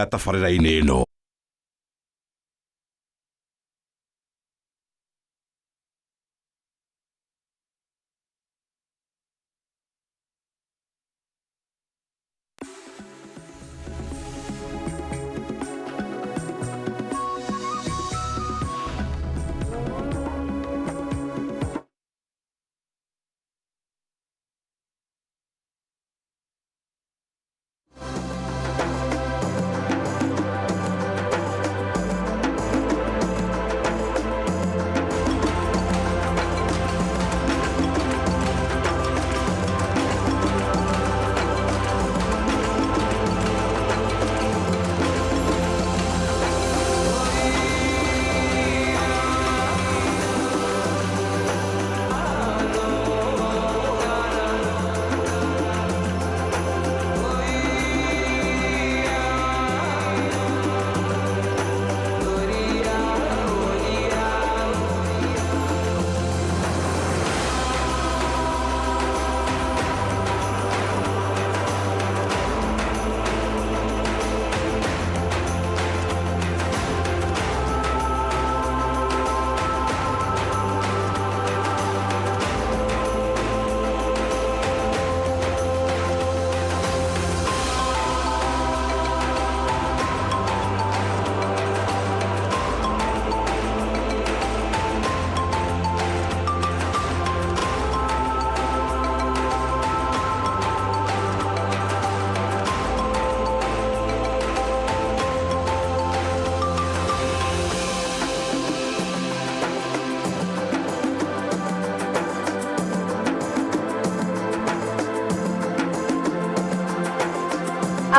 Tabarĩra-inĩ ĩno.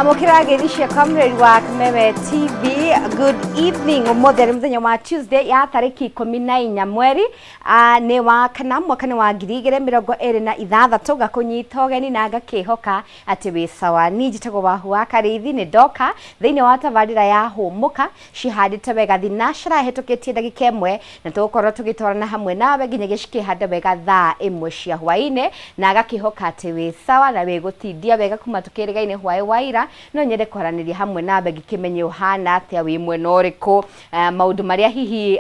Amũkĩra ngeithi cia comrade wa Kameme TV. Good evening. Ũmũthĩ nĩ mũthenya wa Tuesday ya tarĩki 14 mweri nĩ wa kana mwaka nĩ wa 2026. Ngakũnyita ũgeni na ngakĩhoka atĩ wĩ sawa. Niĩ njĩtagwo Wahu wa Karĩithi, nĩ ndoka thĩinĩ wa tabarĩra ya Hũmũka cihandĩte wega thinacara ĩhĩtũkĩtie ndagĩka 1, na tũgũkorwo tũgĩtwarana hamwe nawe nginyagia cikĩhande wega thaa 1 cia hwaĩ-inĩ, na agakĩhoka atĩ wĩ sawa na wĩ gũtindia wega kuma tũkĩrĩgaine hwaĩ wa ira. No nyende kwaranĩria hamwe nawe ngĩkĩmenye ũhana atĩa, wĩ mwena ũrĩkũ, maũndũ marĩa hihi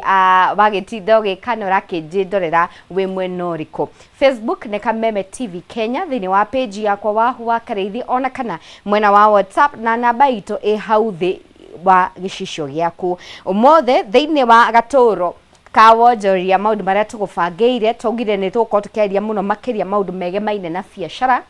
wagĩtinda ũgĩka na ũrakĩnjĩndorera wĩ mwena ũrĩkũ. Facebook nĩ Kameme TV Kenya thĩinĩ wa page yakwa Wahu wa Karĩithi, ona kana mwena wa WhatsApp na namba itũ ĩ hau thĩ wa gĩcicio gĩaku. Ũmũthĩ thĩinĩ wa gatũro ka wonjoria maũndũ marĩa tũgũbangĩire, twaugire nĩ tũgũkorwo tũkĩaria mũno makĩria maũndũ megemaine na biacara,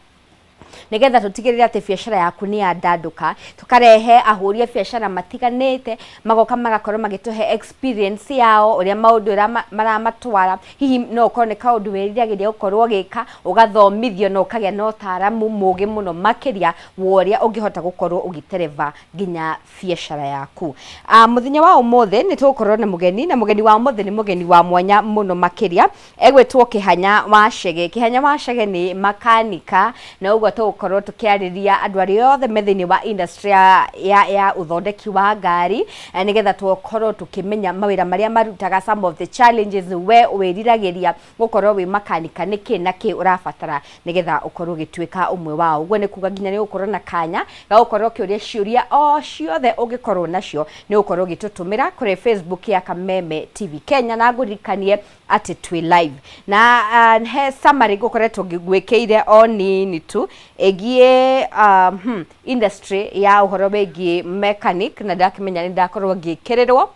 nĩgetha tũtigĩrĩre atĩ biacara yaku nĩ yandandũka. Tũkarehe ahũri a biacara matiganĩte, magoka magakorwo magĩtũhe experience yao, ũrĩa maũndũ maramatwara. Hihi no ũkorwo nĩ kaũndũ wĩriragĩria gũkorwo ũgĩka, ũgathomithio na ũkagĩa na ũtaaramu mũgĩ mũno makĩria wa ũrĩa ũngĩhota gũkorwo ũgĩtereba nginya biacara yaku. Mũthenya wa ũmũthĩ nĩ tũgũkorwo na mũgeni, na mũgeni wa ũmũthĩ nĩ mũgeni wa mwanya mũno makĩria, egwĩtwo Kĩhanya wa Chege. Kĩhanya wa Chege nĩ makanika, na ũguo tũgũkorwo tũkĩarĩria andũ arĩa othe me thĩinĩ wa industry ya ũthondeki wa ngari, nĩgetha tũkorwo tũkĩmenya mawĩra marĩa marutaga, some of the challenges we wĩriragĩria gũkorwo wĩ makanika, nĩkĩ na kĩ ũrabatara nĩgetha ũkorwo ũgĩtuĩka ũmwe wao. Ũguo nĩ kuga nginya nĩ ũgũkorwo na kanya ga gũkorwo ũkĩũria ciũria o ciothe ũngĩkorwo nacio, nĩ ũgũkorwo ũgĩtũtũmĩra kũrĩ Facebook ya Kameme TV Kenya, na ngũririkanie atĩ twĩ live na he summary ngũkoretwo ngwĩkĩire o nini tu ĩgiĩ industry ya ũhoro wĩgiĩ mechanic, na ndakĩmenya nĩ ndakorwo ngĩkĩrĩrwo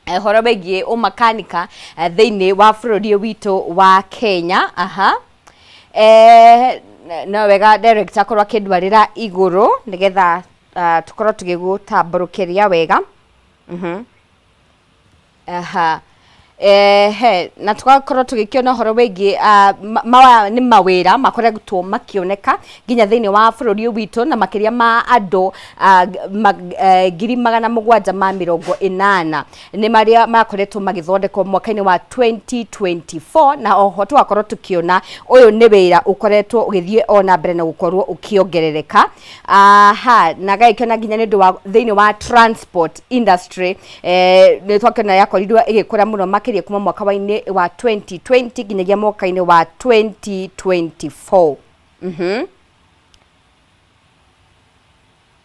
ũhoro wĩgiĩ ũmakanika thĩinĩ wa bũrũri witũ wa Kenya. Aha. No wega director akorwo akĩndwarĩra igũrũ nĩgetha tũkorwo tũgĩgũtambũrũkĩria wega. Aha. He na tũgakorwo tũgĩkĩona ũhoro wĩgiĩ maya nĩ mawĩra makoretwo makĩoneka nginya thĩinĩ wa bũrũri ũyũ witũ, na makĩria ma andũ 780,000 nĩ marĩa makoretwo magĩthondekwo mwaka-inĩ wa 2024, na oho tũgakorwo tũkĩona ũyũ nĩ wĩra ũkoretwo ũgĩthiĩ o na mbere na gũkorwo ũkĩongerereka. Aha, na gagĩkĩona nginya nĩ ũndũ wa thĩinĩ wa transport industry, nĩ twakĩona yakorirwo ĩgĩkũra mũno makĩria kuma mwaka wa-inĩ wa 2020 nginyagia mwaka-inĩ wa 2024.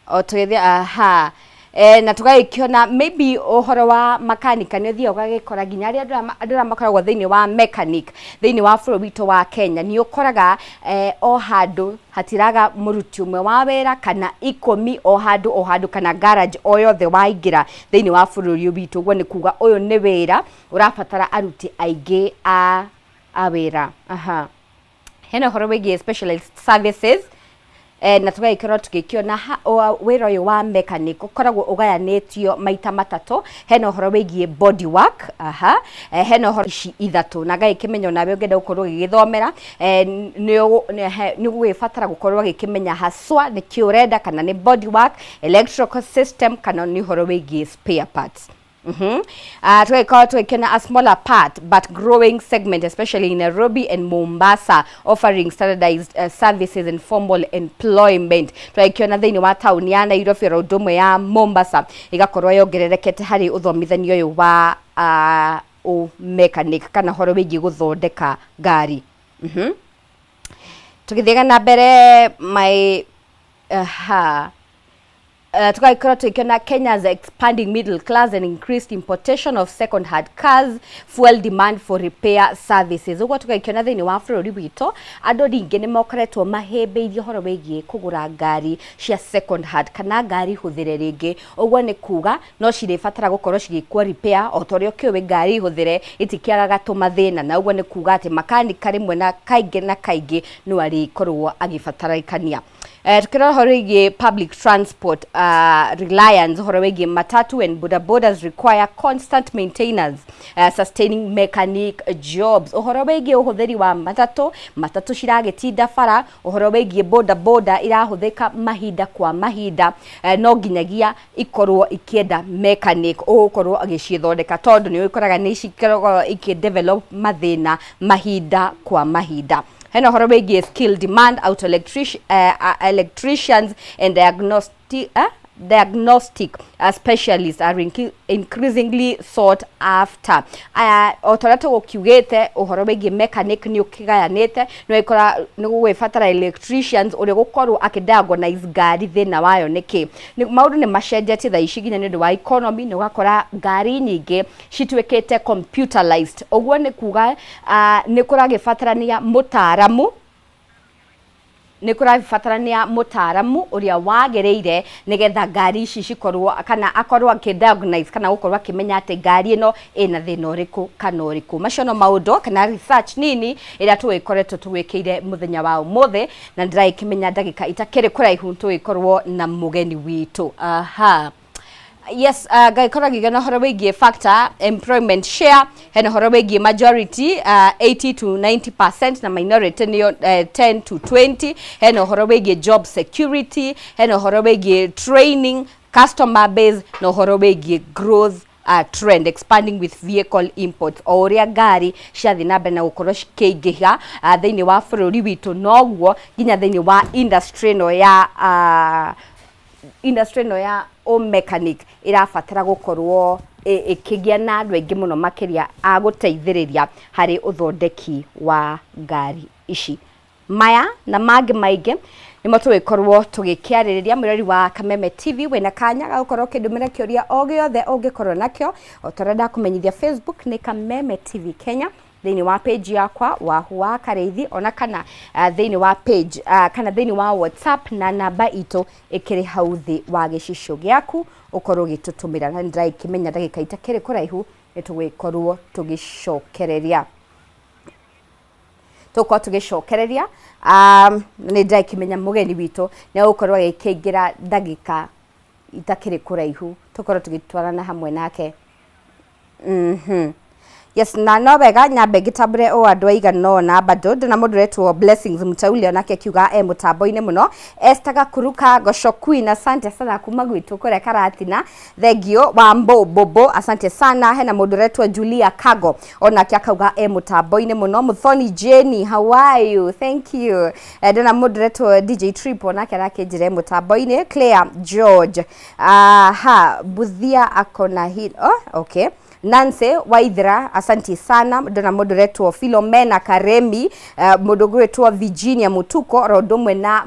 O tũgĩthiĩ, aha. Na tũgagĩkĩona maybe ũhoro wa makanika nĩ ũthiaga ũgagĩkora nginya arĩa andũ arĩa makoragwo thĩinĩ wa mechanic thĩinĩ wa bũrũri witũ wa Kenya, nĩ ũkoraga o handũ hatiraga mũruti ũmwe wa wĩra kana 10 o handũ o handũ kana garage o yothe waingĩra thĩinĩ wa bũrũri witũ. Ũguo nĩ kuga ũyũ nĩ wĩra ũrabatara aruti aingĩ a wĩra. Aha, hena ũhoro wĩgiĩ specialized services, na tũgagĩkorwo tũgĩkĩona wĩra ũyũ wa mechanic ũkoragwo ũgayanĩtio maita matatũ. Hena ũhoro wĩgiĩ body work, aha, hena ũhoro ici ithatũ, na ngagĩkĩmenya onawe ũngĩenda gũkorwo ũgĩgĩthomera, nĩ ũgũgĩbatara gũkorwo ũgĩkĩmenya haswa nĩkĩ ũrenda, kana nĩ body work, electrical system, kana nĩ ũhoro wĩgiĩ spare parts. Tugagĩkorwo tũgĩkĩona a smaller part but growing segment, especially in Nairobi and Mombasa, offering standardized services and formal employment. Tũgagĩkĩona thĩinĩ wa taũni ya Nairobi oro ũndũ ũmwe ya Mombasa ĩgakorwo yongererekete harĩ ũthomithania ũyũ wa mechanic kana ũhoro wĩgiĩ gũthondeka ngari. Tũgĩthiaga na mbere my aha, tũgagĩkorwo tũgĩkĩona Kenya's expanding middle class and increased importation of second hand cars fuel demand for repair services. Ũguo tũgagĩkĩona thĩinĩ wa bũrũri witũ andũ ningĩ nĩ mokoretwo mahĩmbĩirie ũhoro wĩgiĩ kũgũra ngari cia second hand kana ngari hũthĩre rĩngĩ. Ũguo nĩ kuga no cirĩbatara gũkorwo cigĩkwo repair, o ta ũrĩa ũkĩũĩ ngari hũthĩre itikĩagaga tũmathĩna, na ũguo nĩ kuga atĩ makanika rĩmwe na kaingĩ na kaingĩ no arĩkorwo agĩbatarĩkania. Tukĩrora ũhoro wĩgiĩ public transport reliance, ũhoro wĩgiĩ matatu and boda bodas require constant maintenance, sustaining mechanic jobs. Ũhoro wĩgiĩ ũhũthĩri wa matatũ, matatũ ciragĩtinda bara, ũhoro wĩgiĩ boda boda irahũthĩka mahinda kwa mahinda, no nginyagia ikorwo ikĩenda mechanic ũgũkorwo agĩcithondeka, tondũ nĩ ũkoraga nĩ cikoragwo ikĩ-develop mathĩna mahinda kwa mahinda. Hena ũhoro wĩgiĩ skill demand, auto electricians and diagnostic specialists are increasingly sought after. Aya, o ta ũrĩa tũgũkiugĩte, ũhoro wĩgiĩ mechanic nĩ ũkĩgayanĩte, nĩ ũgĩkora nĩ gũgwĩbatara electricians ũrĩa gũkorwo akĩ-diagnose ngari thĩna wayo nĩkĩ. Maũndũ nĩ macenjetie thaa ici nginya nĩ ũndũ wa economy, nĩ ũgakora ngari nyingĩ cituĩkĩte computerized. Ũguo nĩ kuga nĩ kũragĩbatarania mũtaaramu, nĩ kũrabatarania mũtaaramu ũrĩa wagĩrĩire nĩgetha ngari ici cikorwo kana akorwo akĩ-diagnose kana gũkorwo akĩmenya atĩ ngari ĩno ĩna thĩna ũrĩkũ kana ũrĩkũ. Macio no maũndũ kana research nini ĩrĩa tũgĩkoretwo tũgwĩkĩire mũthenya wa ũmũthĩ, na ndĩragĩkĩmenya ndagĩka itakĩrĩ kũraihu tũgĩkorwo na mũgeni witũ. Aha. Yes, ngagĩkorwo ngĩgĩa ũhoro wĩgiĩ factor employment share, hena ũhoro wĩgiĩ majority 80 to 90% na minority nĩyo 10 to 20, hena ũhoro wĩgiĩ job security, hena ũhoro wĩgiĩ training, customer base, na ũhoro wĩgiĩ growth trend expanding with vehicle imports. O ũrĩa ngari ciathiĩ na mbere na gũkorwo cikĩingĩha thĩinĩ wa bũrũri witũ, noguo nginya thĩinĩ wa industry ĩno ya mechanic ĩrabatara gũkorwo ĩkĩgĩa na andũ aingĩ mũno makĩria a gũteithĩrĩria harĩ ũthondeki wa ngari ici. Maya na mangĩ maingĩ nĩmo tũgĩkorwo tũgĩkĩarĩrĩria. Mwĩrori wa Kameme TV, wĩna kanya ga gũkorwo ũkĩndũmĩra kĩũria o gĩothe ũngĩkorwo nakĩo. O ta ũrĩa ndakũmenyithia, Facebook nĩ Kameme TV Kenya, thĩinĩ wa page yakwa Wahu wa Karĩithi, ona kana thĩinĩ wa page kana thĩinĩ wa WhatsApp, na namba itũ ĩkĩrĩ hau thĩ wa gĩcicio gĩaku ũkorwo ũgĩtũtũmĩra, na nĩndĩragĩkĩmenya ndagĩka itakĩrĩ kũraihu nĩ tũgũgĩkorwo tũgĩcokereria, tũgũkorwo tũgĩcokereria. Nĩ ndĩrakĩmenya mũgeni witũ nĩ egũkorwo agĩkĩingĩra ndagĩka itakĩrĩ kũraihu, tũkorwo tũgĩtwarana hamwe nake. Yes, na no wega nyambe ngĩtambũre o andũ aigana ũna bado. Ndĩna mũndũ ũretwo Blessings Mutauli, onake akiuga e mũtambo-inĩ mũno. Esther Gakuruka Gosho Queen, asante sana kuma gwitũ kũrĩa Karatina, thengio. Wambo Bobo, asante sana. Hena mũndũ ũretwo Julia Kago, onake akauga e mũtambo-inĩ mũno. Muthoni Jenny, how are you? Thank you. Ndĩna mũndũ ũretwo DJ Trip, onake arakĩnjĩra e mũtambo-inĩ. Claire George, aha, Buthia akona hi, oh, okay. Nancy Waithira, asante sana. Ndona mũndũ ũretwo Philomena Karemi, mũndũ ũgwĩtwo Virginia Mutuko, oro ũndũ ũmwe na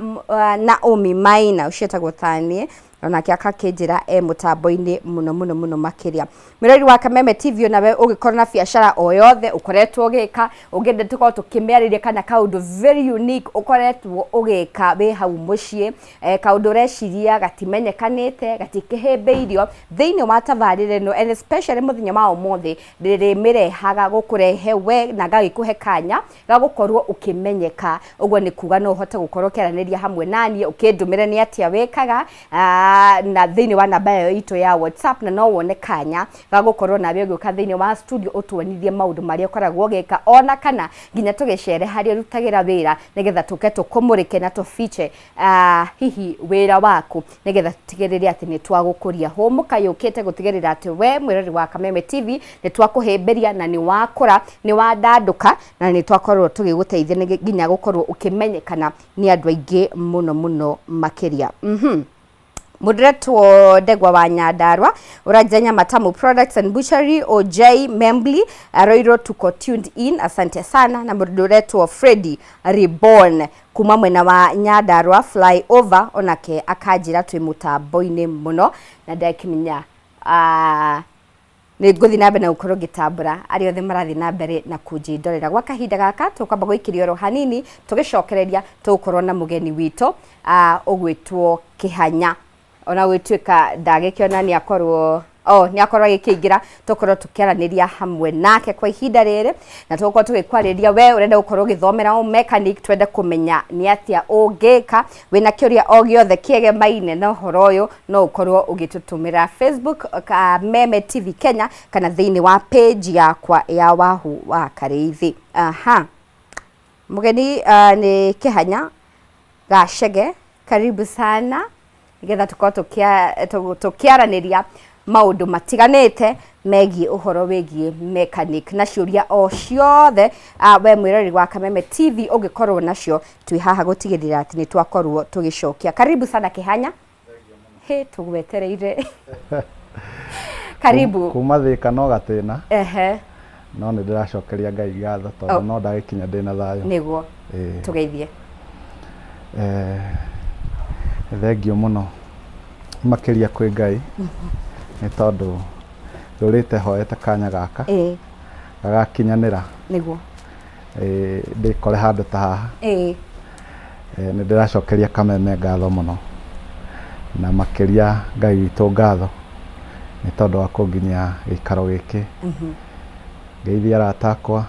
Naomi Maina, ũcio etagwo taniĩ. Onake akakĩnjĩra e mũtambo-inĩ mũno mũno mũno makĩria. Mwĩrori wa Kameme TV, onawe ũngĩkorwo na biacara o yothe ũkoretwo ũgĩka, ũngĩenda tũkorwo tũkĩmĩarĩria, kana kaũndũ very unique ũkoretwo ũgĩka wĩ hau mũciĩ, kaũndũ ũreciria gatimenyekanĩte, gatikĩhĩmbĩirio thĩinĩ wa tabarĩra ĩno, and especially mũthenya wa ũmũthĩ ndĩrĩmĩrehaga gũkũrehe we na ngagĩkũhe kanya ga gũkorwo ũkĩmenyeka. Ũguo nĩ kuga no ũhote gũkorwo ũkĩaranĩria hamwe naniĩ, ũkĩndũmĩre nĩ atĩa wĩkaga na thĩinĩ wa namba ĩyo itũ ya WhatsApp, na no wone kanya ga gũkorwo nawe ũgĩũka thĩinĩ wa studio ũtuonithie maũndũ marĩa ũkoragwo ũgĩka, ona kana nginya tũgĩcere harĩa ũrutagĩra wĩra, nĩgetha tũke tũkũmũrĩke na tũbiche hihi wĩra waku, nĩgetha tũtigĩrĩre atĩ nĩ twagũkũria. Hũmũka yũkĩte gũtigĩrĩra atĩ we mwĩrori wa Kameme TV nĩ twakũhĩmbĩria na nĩ wakũra, nĩ wandandũka, na nĩ twakorwo tũgĩgũteithia nginya gũkorwo ũkĩmenyekana nĩ andũ aingĩ mũno mũno makĩria. Mũndũretwo Ndegwa wa Nyandarua ũranjia Matamu Products and Butchery, OJ Membly Roiro, tuko tuned in, asante sana. Na mũndũretwo Freddy Reborn kuma mwena wa Nyandarua flyover onake akanjĩra twĩ mũtambo-inĩ mũno, na ndakĩmenya nĩ ngũthiĩ na mbere na gũkorwo ngĩtambũra arĩa othe marathiĩ na mbere na kũnjĩndorera gwa kahinda gaka. Tũkwamba gũikĩria oro hanini, tũgĩcokereria tũgũkorwo na mũgeni witũ ũgwĩtwo Kĩhanya. Ona gwĩtuĩka ndagĩkĩona nĩ akorwo oh, nĩ akorwo agĩkĩingĩra, tũkorwo tũkĩaranĩria hamwe nake kwa ihinda rĩrĩ, na tũgũkorwo tũgĩkwarĩria we ũrenda gũkorwo ũgĩthomera ũ mechanic, twende kũmenya nĩ atĩa ũngĩka. Wĩna kĩũria o gĩothe kĩegemaine na ũhoro ũyũ, no ũkorwo ũgĩtũtũmĩra Facebook Kameme TV Kenya, kana thĩinĩ wa page yakwa ya Wahu wa Karĩithi. Aha, mũgeni nĩ Kĩhanya Gacege, karibu sana, nĩgetha tũkorwo tũkĩaranĩria maũndũ matiganĩte megiĩ ũhoro wĩgiĩ mechanic, na ciũria o ciothe we mwĩroreri wa Kameme TV ũngĩkorwo nacio, twĩ haha gũtigĩrĩra atĩ nĩ twakorwo tũgĩcokia. Karibu sana Kĩhanya, hĩ tũgwetereire, karibu. Kuma Thĩka no gatĩna, no nĩ ndĩracokeria Ngai ngatho tondũ no ndagĩkinya ndĩna thayũ. Nĩguo. Tũgeithie. Thengiũ mũno makĩria kwĩ Ngai, nĩ tondũ ndũrĩte hoete kanya gaka gagakinyanĩra. Ndĩkore handũ ta haha. Nĩ ndĩracokeria Kameme ngatho mũno, na makĩria Ngai witũ ngatho nĩ tondũ wa kũnginyia gĩikaro gĩkĩ. Ngeithie arata akwa,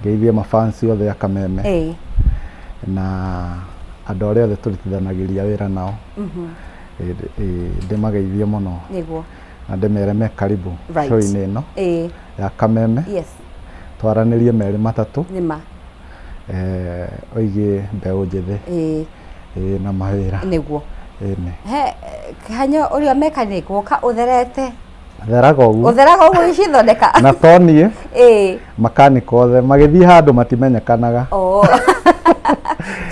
ngeithie mafans othe a Kameme, na andũ arĩa othe tũrutithanagĩria wĩra nao. Ndĩmageithie mũno na ndĩmere me karibu show-inĩ ĩno ya Kameme. Twaranĩrie merĩ matatũ nĩma oigie mbeũ njĩthĩ na mawĩra. Ĩni. He Kĩhanya, ũrĩa mechanic woka ũtherete. Theraga ũguo. Ũtheraga ũguo ũgĩcithondeka. Na to niĩ, makanika othe magĩthiĩ handũ matimenyekanaga. Oh.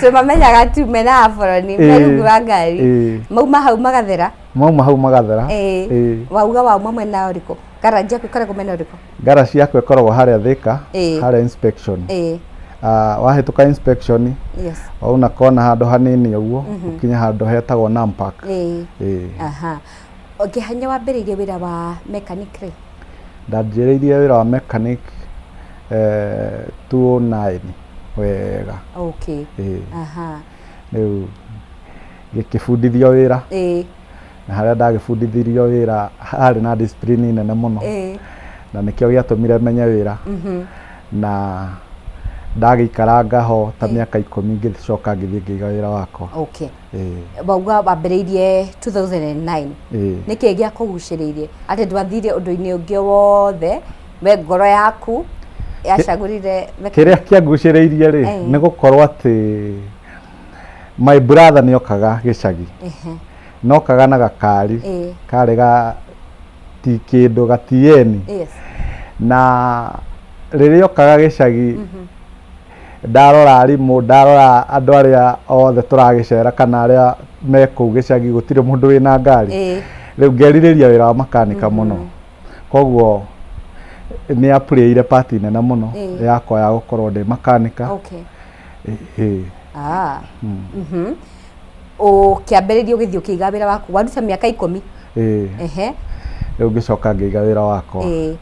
Tũmamenyaga tu mena aboroni me rungu wa ngari. Mauma hau magathera. Mauma hau magathera. Wauga wauma mwena ũrĩkũ? Garage yaku ĩkoragwo mwena ũrĩkũ? Garage yakwa ĩkoragwo harĩa Thĩka, harĩa inspection. Wahĩtũka inspection, wauna kona handũ hanini ũguo, ũkinye handũ hetagwo Nampak. Aha. Kĩhanya, wambĩrĩirie wĩra wa mechanic rĩ? Ndanjĩrĩirie wĩra wa mechanic 2009 wega. Aha. Rĩu ngĩkĩbundithio wĩra, na harĩa ndagĩbundithirio wĩra harĩ na discipline nene mũno, na nĩkĩo gĩatũmire menye wĩra, na ndagĩikaranga ho ta mĩaka 10, ngĩcoka ngĩthiĩ ngĩiga wĩra wakwa. Wauga wambĩrĩirie 2009. Ĩĩ. Nĩkĩ gĩakũgucĩrĩirie atĩ ndwathire ũndũ-inĩ ũngĩ wothe, we ngoro yaku yacagũrire mechanic? Kĩrĩa kĩangucĩrĩirie rĩ, nĩ gũkorwo atĩ my brother nĩ okaga gĩcagi, nokaga na gakari karĩ ga ti kĩndũ gatieni, na rĩrĩa okaga gĩcagi, ndarora arimũ, ndarora andũ arĩa othe tũragĩcera kana arĩa me kũu gĩcagi, gũtirĩ mũndũ wĩna ngari. Rĩu ngerirĩria wĩra wa makanika mũno, koguo nĩ apurĩire part nene mũno yakwa ya gũkorwo ndĩ makanika. Ah. Ũkĩambĩrĩria ũgĩthiĩ ũkĩiga wĩra waku waruta mĩaka 10. Ĩĩ. Rĩu ngĩcoka ngĩiga wĩra wakwa. Ĩĩ.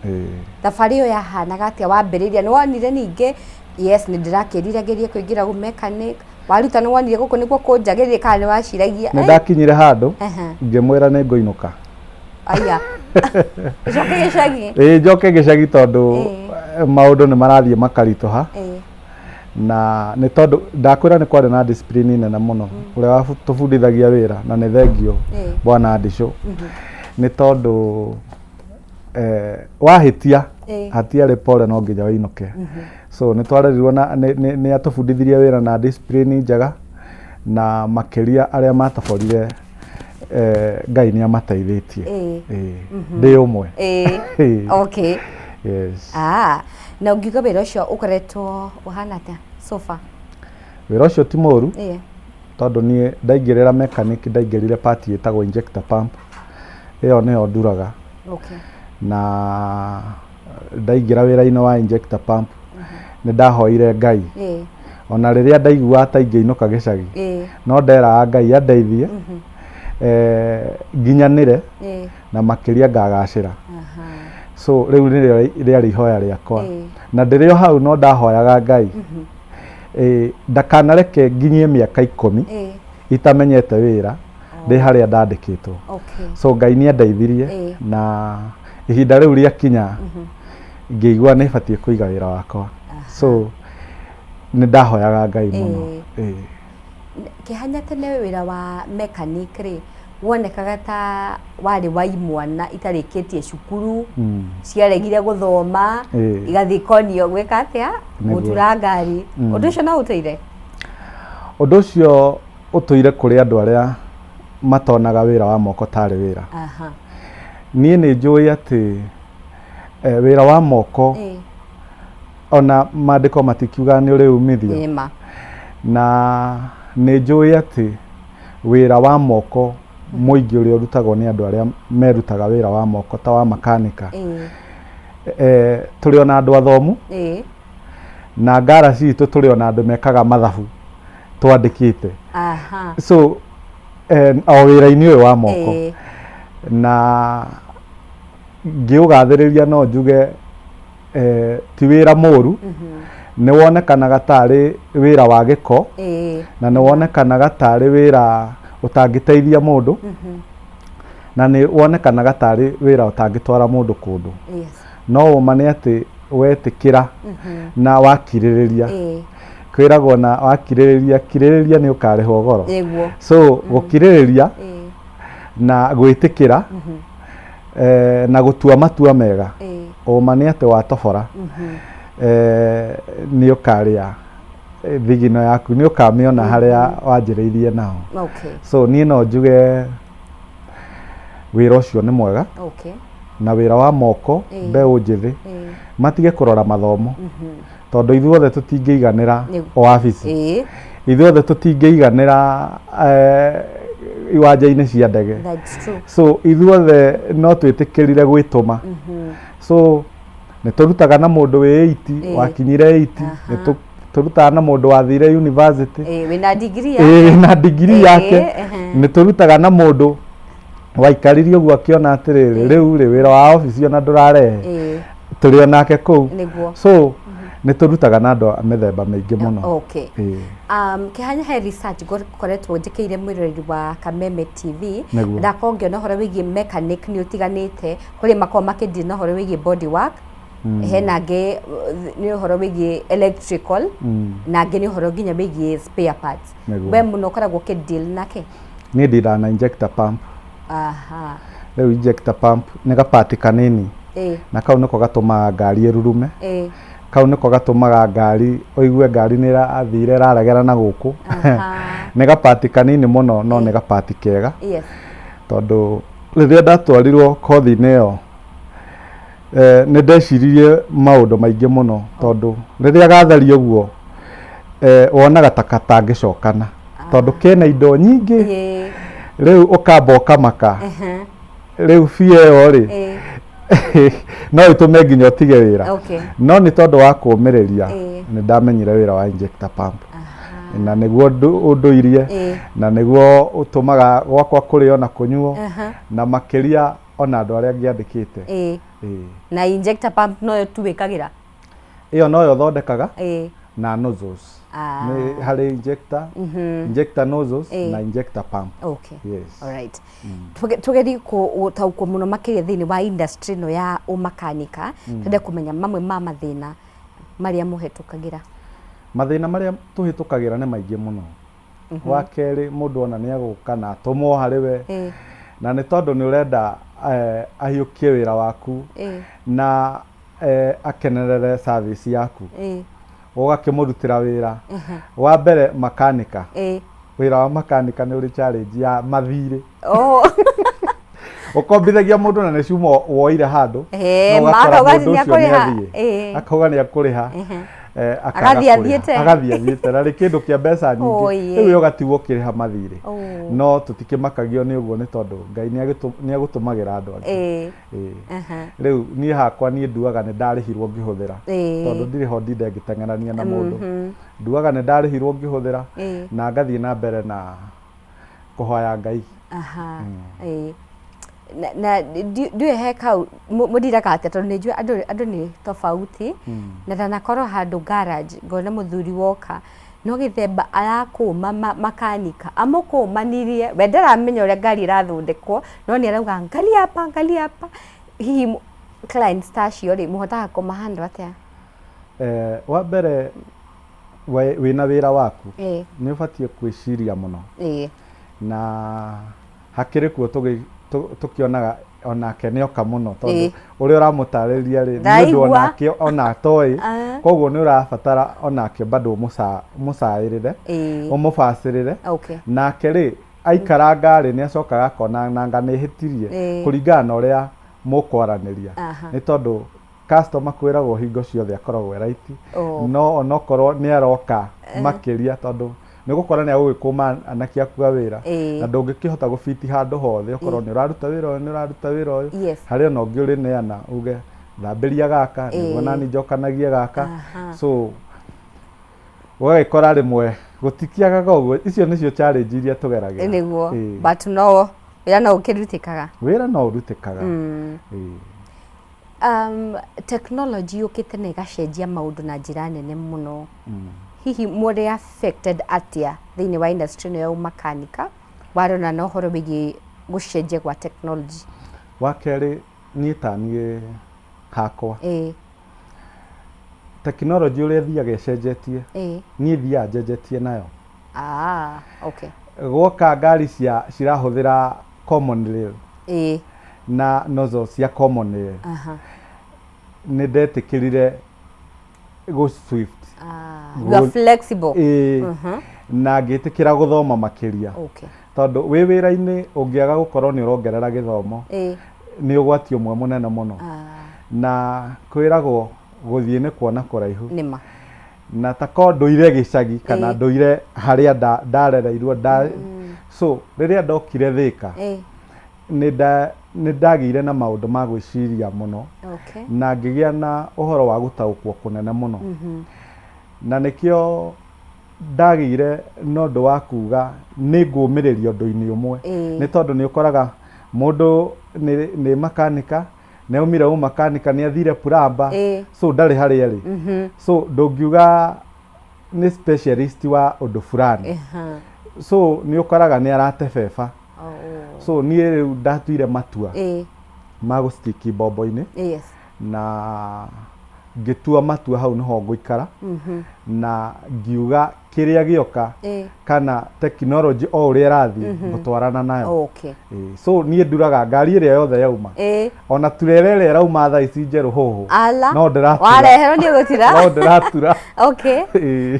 Thabarĩ ĩyo yahanaga atĩa wambĩrĩria? Nĩ wonire ningĩ, yes, nĩ ndĩrakĩrire ngerie kũingĩra ũ mechanic, waruta nĩ wonire gũkũ nĩkuo kũnjagĩrĩire kana nĩ waciragia? Nĩ ndakinyire handũ ngĩmwĩra nĩ ngũinũka. Aya. Ũcoke gĩcagi? Ĩĩ, njoke gĩcagi tondũ maũndũ nĩ marathiĩ makaritũha. Na nĩ tondũ ndakwĩra nĩ kwarĩ na discipline nene mũno, ũrĩa watũbundithagia wĩra, na nĩ thengio bwana Ndicũ, nĩ tondũ wahĩtia hatiarĩ pole, no nginya wĩinũke. So nĩ twarerirwo na nĩ atũbundithirie wĩra na discipline njega, na makĩria arĩa matoborire, Ngai nĩ amateithĩtie. Ndĩ ũmwe. Yes. Ah, na ũngiuga wĩra ũcio ũkoretwo ũhana atĩa so far? Wĩra ũcio ti mũru, tondũ niĩ ndaingĩrĩra mechanic ndaingĩrire part ĩtagwo injector pump, ĩyo nĩyo nduraga. Na ndaingĩra wĩra-inĩ wa injector pump nĩ ndahoire Ngai, ona rĩrĩa ndaiguaga ta ingĩinũka gĩcagi, no nderaga Ngai andeithie nginyanĩre na makĩria ngagacĩra. So rĩu nĩrĩo rĩarĩ ihoya rĩakwa, na ndĩrĩ o hau no ndahoyaga Ngai ndakanareke nginyie mĩaka 10 itamenyete wĩra ndĩ harĩa ndandĩkĩtwo. So Ngai nĩ andeithirie, na ihinda rĩu rĩakinya ngĩigua nĩ batiĩ kũiga wĩra wakwa. So nĩ ndahoyaga Ngai mũno. Kĩhanya, tene wĩra wa mechanic rĩ, wonekaga ta warĩ wa imwana itarĩkĩtie cukuru, ciaregire gũthoma, igathiĩ ikonio gwĩka atĩa? Gũtura ngari. Ũndũ ũcio no ũtũire? Ũndũ ũcio ũtũire kũrĩ andũ arĩa matonaga wĩra wa moko tarĩ wĩra. Niĩ nĩ njũĩ atĩ wĩra wa moko, ona maandĩko matikiugaga nĩ ũrĩ umithio. Nĩ ma. Na nĩ njũĩ atĩ wĩra wa moko mũingĩ ũrĩa ũrutagwo nĩ andũ arĩa merutaga wĩra wa moko ta wa makanika, tũrĩ ona andũ athomu, na ngara citũ tũrĩ ona andũ mekaga mathabu twandĩkĩte. So o wĩra-inĩ ũyũ wa moko, na ngĩũgathĩrĩria no njuge ti wĩra mũru. Nĩ wonekanaga tarĩ wĩra wa gĩko, na nĩ wonekanaga tarĩ wĩra ũtangĩteithia mũndũ, na nĩ wonekanaga tarĩ wĩra ũtangĩtwara mũndũ kũndũ. No ũma nĩ atĩ wetĩkĩra na wakirĩrĩria, kwĩragwo na wakirĩrĩria, kirĩrĩria nĩ ũkarĩhwo goro. So gũkirĩrĩria na gwĩtĩkĩra na gũtua matua mega, ũma nĩ atĩ watobora nĩ ũkarĩa thigino yaku, nĩ ũkamĩona harĩa wanjĩrĩirie naho. So niĩ no njuge wĩra ũcio nĩ mwega, na wĩra wa moko, mbeũ njĩthĩ matige kũrora mathomo, tondũ ithuothe tũtingĩiganĩra wabici, ithuothe tũtingĩiganĩra iwanja-inĩ cia ndege. That's true. So ithuothe no twĩtĩkĩrire gwĩtũma. So nĩ tũrutaga na mũndũ wĩ 80, wakinyire 80, nĩ tũrutaga na mũndũ wathire university, Wĩna degree wĩna degree yake. Nĩ tũrutaga na mũndũ waikarire ũguo akĩona atĩrĩrĩ, rĩu rĩ, wĩra wa obici ona ndũrarehe, tũrĩ onake kũu. So nĩ tũrutaga na andũ a mĩthemba mĩingĩ mũno. Kĩhanya, he research ngoretwo njĩkĩire mwĩroreri wa Kameme TV. Nĩguo. Ndakorwo ngĩona ũhoro wĩgiĩ mechanic nĩ ũtiganĩte. Kũrĩ makoragwo makĩdeal na ũhoro wĩgiĩ body work, hena angĩ nĩ ũhoro wĩgiĩ electrical, na angĩ nĩ ũhoro nginya wĩgiĩ spare parts. We mũno ũkoragwo ũkĩdeal nake? Niĩ ndiraga na injector pump. Rĩu injector pump nĩ gapati kanini, na kau nĩko gatũmaga ngari ĩrurume, kau nĩko gatũmaga ngari ũigue ngari nĩ ĩrathire ĩraregera na gũkũ. Nĩ gapati kanini mũno, no nĩ gapati kega, tondũ rĩrĩa ndatwarirwo kothi-inĩ ĩyo, nĩ ndeciririe maũndũ maingĩ mũno, tondũ rĩrĩa gatharia ũguo, wonaga ta katangĩcokana, tondũ kena indo nyingĩ. Rĩu ũkamba ũkamaka, rĩu bia ĩyo rĩ, no ĩtũme nginya ũtige wĩra. No nĩ tondũ wa kũũmĩrĩria, nĩ ndamenyire wĩra wa injector pump. Na nĩguo ũndũirie na nĩguo ũtũmaga gwakwa kũrĩo na kũnyuo na makĩria ona andũ arĩa angĩ andĩkĩte. Ĩĩ. Na injector pump noyo tu wĩkagĩra? Ĩyo noyo thondekaga na nozzles. Nĩ harĩ injector, injector nozzles na injector pump. Okay. Yes. Alright. Tugerie gũtaũkwo mũno makĩria thĩinĩ wa industry ĩno ya ũmakanika, twende kũmenya mamwe ma mathĩna marĩa mũhetũkagĩra. Mathĩna marĩa tũhĩtũkagĩra nĩ maingĩ mũno. Wa kerĩ, mũndũ ona nĩ egũka na atũmwo harĩ we, na nĩ tondũ nĩ ũrenda ahiũkie wĩra waku na akenerere service yaku, ũgakĩmũrutĩra wĩra. Wa mbere makanika, wĩra wa makanika nĩ ũrĩ challenge ya mathirĩ. Ũkombithagia mũndũ na nĩ cuma woire handũ, no ũgakora Makauga mũndũ nĩ ũcio nĩ akũrĩha. athiĩ, akauga nĩ akũrĩha, akaga Agathiĩ kũrĩha. athiĩte. Agathiĩ athiĩte na nĩ kĩndũ kĩa mbeca nyingĩ. Oye. Rĩu we ũgatigwo ũkĩrĩha mathirĩ. No tũtikĩmakagio nĩ ũguo nĩ tondũ Ngai nĩ agũtũmagĩra andũ angĩ. Rĩu niĩ hakwa niĩ nduaga nĩ ndarĩhirwo ngĩhũthĩra, tondũ ndirĩ ho ndinde ngĩteng'erania na mũndũ. Nduaga nĩ ndarĩhirwo ngĩhũthĩra na ngathiĩ na mbere na kũhoya Ngai. Na ndiũĩ he kau mũndiraga atĩa, tondũ nĩ njũĩ andũ nĩ tofauti, na ndanakorwo handũ garage ngona mũthuri woka no gĩthemba arakũma makanika amũkũmanirie, we ndaramenya ũrĩa ngari ĩrathondekwo, no nĩ arauga angalia hapa, angalia hapa. Hihi clients ta acio rĩ, mũhotaga kũmahandle atĩa? Wa mbere wĩna wĩra waku nĩ ũbatiĩ gwĩciria mũno, na hakĩrĩ kuo tũkĩonaga onake nĩ oka mũno, tondũ ũrĩa ũramũtarĩria rĩ, nĩ ũndũ Ndaigua. Onake ona atoĩ, koguo nĩ ũrabatara onake bado ũmũcaĩrĩre, ũmũbacĩrĩre. Nake rĩ, aikaranga rĩ, nĩ acokaga akona nanga nĩ ĩhĩtirie kũringana na ũrĩa mũkwaranĩria, nĩ tondũ customer kwĩragwo hingo ciothe akoragwo e right, no onokorwo nĩ aroka makĩria, tondũ nĩ gũkora nĩ agũgĩkũma anake aku a wĩra, na ndũngĩkĩhota gũbiti handũ hothe, okorwo nĩ ũraruta wĩra ũyũ, nĩ ũraruta wĩra ũyũ, harĩ ona ũngĩ ũrĩneana uge thambĩria gaka nĩguo nani njokanagie gaka. So ũgagĩkora rĩmwe gũtikĩagaga ũguo. Icio nĩcio challenge iria tũgeragĩra. Nĩguo. But no wĩra no ũkĩrutĩkaga. Wĩra no ũrutĩkaga. Technology yũkĩte na ĩgacenjia maũndũ na njĩra nene mũno. Hihi mũrĩ affected atĩa thĩinĩ wa industry ĩno ya ũmakanika warona na ũhoro wĩgiĩ gũcenjia gwa technology? Wa kerĩ, niĩ ta niĩ hakwa, tekinoronjĩ ũrĩa ĩthiaga ĩcenjetie, niĩ thiaga njenjetie nayo. Ah, okay. Gwoka ngari cia cirahũthĩra common rail na nozzle cia common rail, nĩ ndetĩkĩrire gũ swift. Ah, you are flexible. Ĩĩ, na ngĩtĩkĩra gũthoma makĩria, tondũ wĩ wĩra-inĩ ũngĩaga gũkorwo nĩ ũrongerera gĩthomo, nĩ ũgwati ũmwe mũnene mũno. Na kwĩragwo gũthiĩ nĩ kuona kũraihu. Nĩma. Na tako ndũire gĩcagi kana ndũire harĩa ndarereirwo nda, so rĩrĩa ndokire Thĩka, nĩ ndagĩire na maũndũ ma gwĩciria mũno, na ngĩgĩa na ũhoro wa gũtaũkwo kũnene mũno, na nĩkĩo ndagĩire na ũndũ wa kuga nĩ ngũmĩrĩria ũndũ-inĩ ũmwe, nĩ tondũ nĩ ũkoraga mũndũ nĩ makanika, nĩ aumire ũmakanika, nĩ athire plumber, so ndarĩ harĩa arĩ, so ndũngiuga nĩ specialist wa ũndũ fulani, so nĩ ũkoraga nĩ aratebeba. So niĩ rĩu ndatuire matua ma gũstiki mbombo-inĩ, na ngĩtua matua hau nĩho ngũikara, na ngiuga kĩrĩa gĩoka kana tekinoronjĩ o ũrĩa ĩrathiĩ ngũtwarana nayo. So niĩ nduraga ngari ĩrĩa yothe yauma, ona turere ĩrĩa ĩrauma thaa ici njerũ hũhũ, Ala. no ndĩratura. Wareherwo nĩ ũgũtira. No ndĩratura.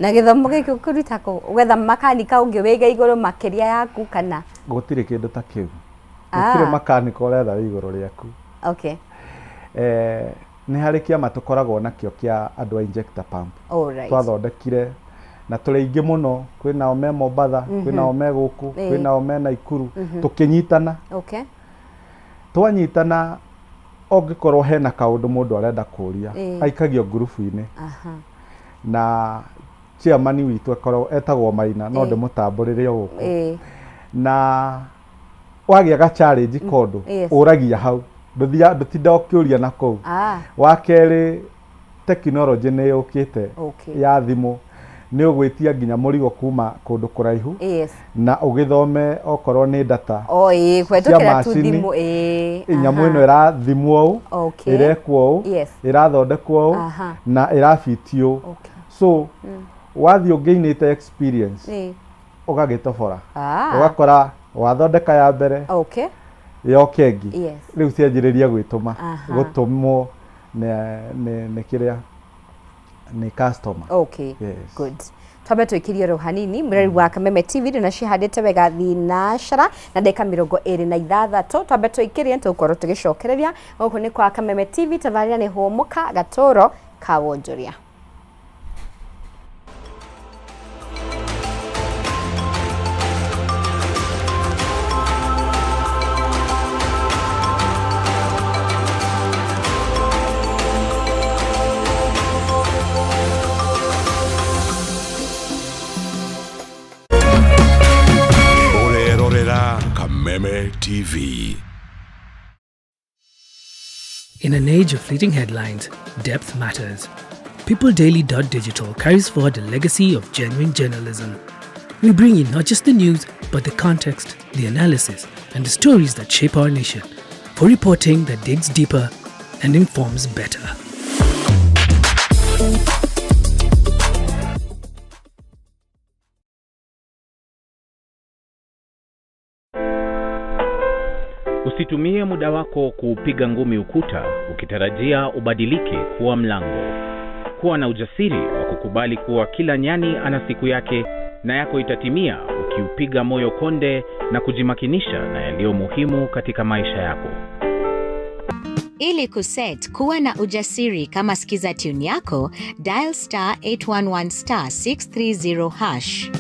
Na gĩthomo gĩkĩ ũkĩruta kũ? Ũgetha makanika ũngĩ wĩga igũrũ makĩria yaku kana? Gũtirĩ kĩndũ ta kĩu. Gũtirĩ makanika ũretha wĩ igũrũ rĩaku. Nĩ harĩ kĩama tũkoragwo nakĩo kĩa andũ a injector pump. Twathondekire na tũrĩ aingĩ mũno, kwĩ nao me Mombatha, kwĩ nao me gũkũ, kwĩ nao me Naikuru, tũkĩnyitana. Twanyitana, ũngĩkorwo hena kaũndũ mũndũ arenda kũria, aikagio ngurubu-inĩ. Na Chairman witũ akoragwo etagwo Maina, no ndĩmũtambũrĩre o gũkũ. Na wagĩa ga challenge kondũ ũragia hau, ndũthiaga ndũtindaga ũkĩũria na kũu. Wa kerĩ, tekinoronjĩ nĩ yũkĩte ya thimũ, nĩ ũgwĩtia nginya mũrigo kuma kũndũ kũraihu na ũgĩthome okorwo nĩ data O ĩĩ cia kũhetũkĩra tu macini, thimũ ĩĩ. Nyamũ ĩno ĩrathimwo ũũ, ĩrekwo ũũ, ĩrathondekwo ũũ, na ĩrabiti ũũ. So wathiĩ ũngĩinĩte experience, ũgagĩtobora, ũgakora wathondeka ya mbere, yoka ĩngĩ, rĩu cianjĩrĩria gwĩtũma, gũtũmwo nĩ kĩrĩa nĩ customer. Okay. Yes. Good. Twambe twĩkĩrie oro hanini mũreri wa Kameme TV ndũnacihandĩte wega thinacara na ndagĩka 26. Twambe tũikĩrie, tũgũkorwo tũgĩcokereria. Gũkũ nĩ kwa Kameme TV, tabarĩra nĩ Hũmũka Gatũro ka Wonjoria. Ũrerorera Kameme TV. In an age of fleeting headlines, depth matters. PeopleDaily.digital carries forward the legacy of genuine journalism. We bring you not just the news, but the context, the analysis, and the stories that shape our nation, for reporting that digs deeper and informs better. Usitumie muda wako kuupiga ngumi ukuta ukitarajia ubadilike kuwa mlango. Kuwa na ujasiri wa kukubali kuwa kila nyani ana siku yake na yako itatimia ukiupiga moyo konde na kujimakinisha na yaliyo muhimu katika maisha yako. Ili kuset kuwa na ujasiri kama skiza tune yako, dial star 811 star 630 hash.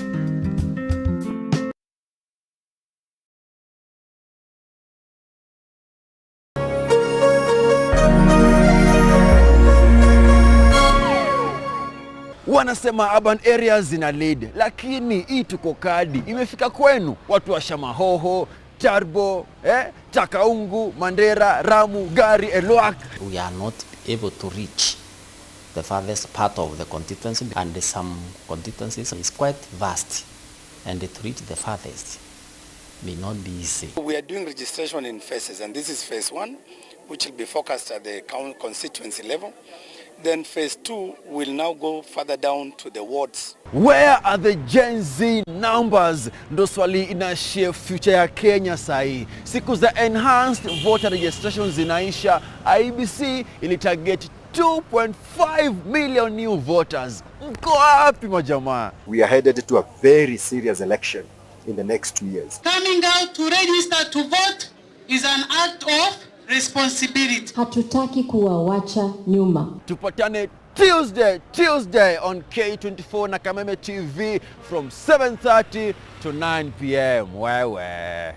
Wanasema urban areas zina lead, lakini hii tuko kadi imefika kwenu, watu wa Shamahoho, Tarbo, Takaungu, Mandera, Ramu, Gari, Elwak. We are not able to reach the farthest part of the constituency, and some constituencies is quite vast, and to reach the farthest may not be easy. We are doing registration in phases, and this is phase 1, which will be focused at the constituency level. Then phase 2 will now go further down to the wards. Where are the Gen Z numbers? Ndo swali ina shape future ya Kenya sahi. Siku za enhanced voter registration zinaisha. IEBC ilitarget 2.5 million new voters. Mko wapi majamaa? We are headed to a very serious election in the next 2 years. Coming out to register to vote is an act of responsibility. Hatutaki kuwawacha nyuma. Tupatane Tuesday on K24 na Kameme TV from 7:30 to 9 p.m. Wewe.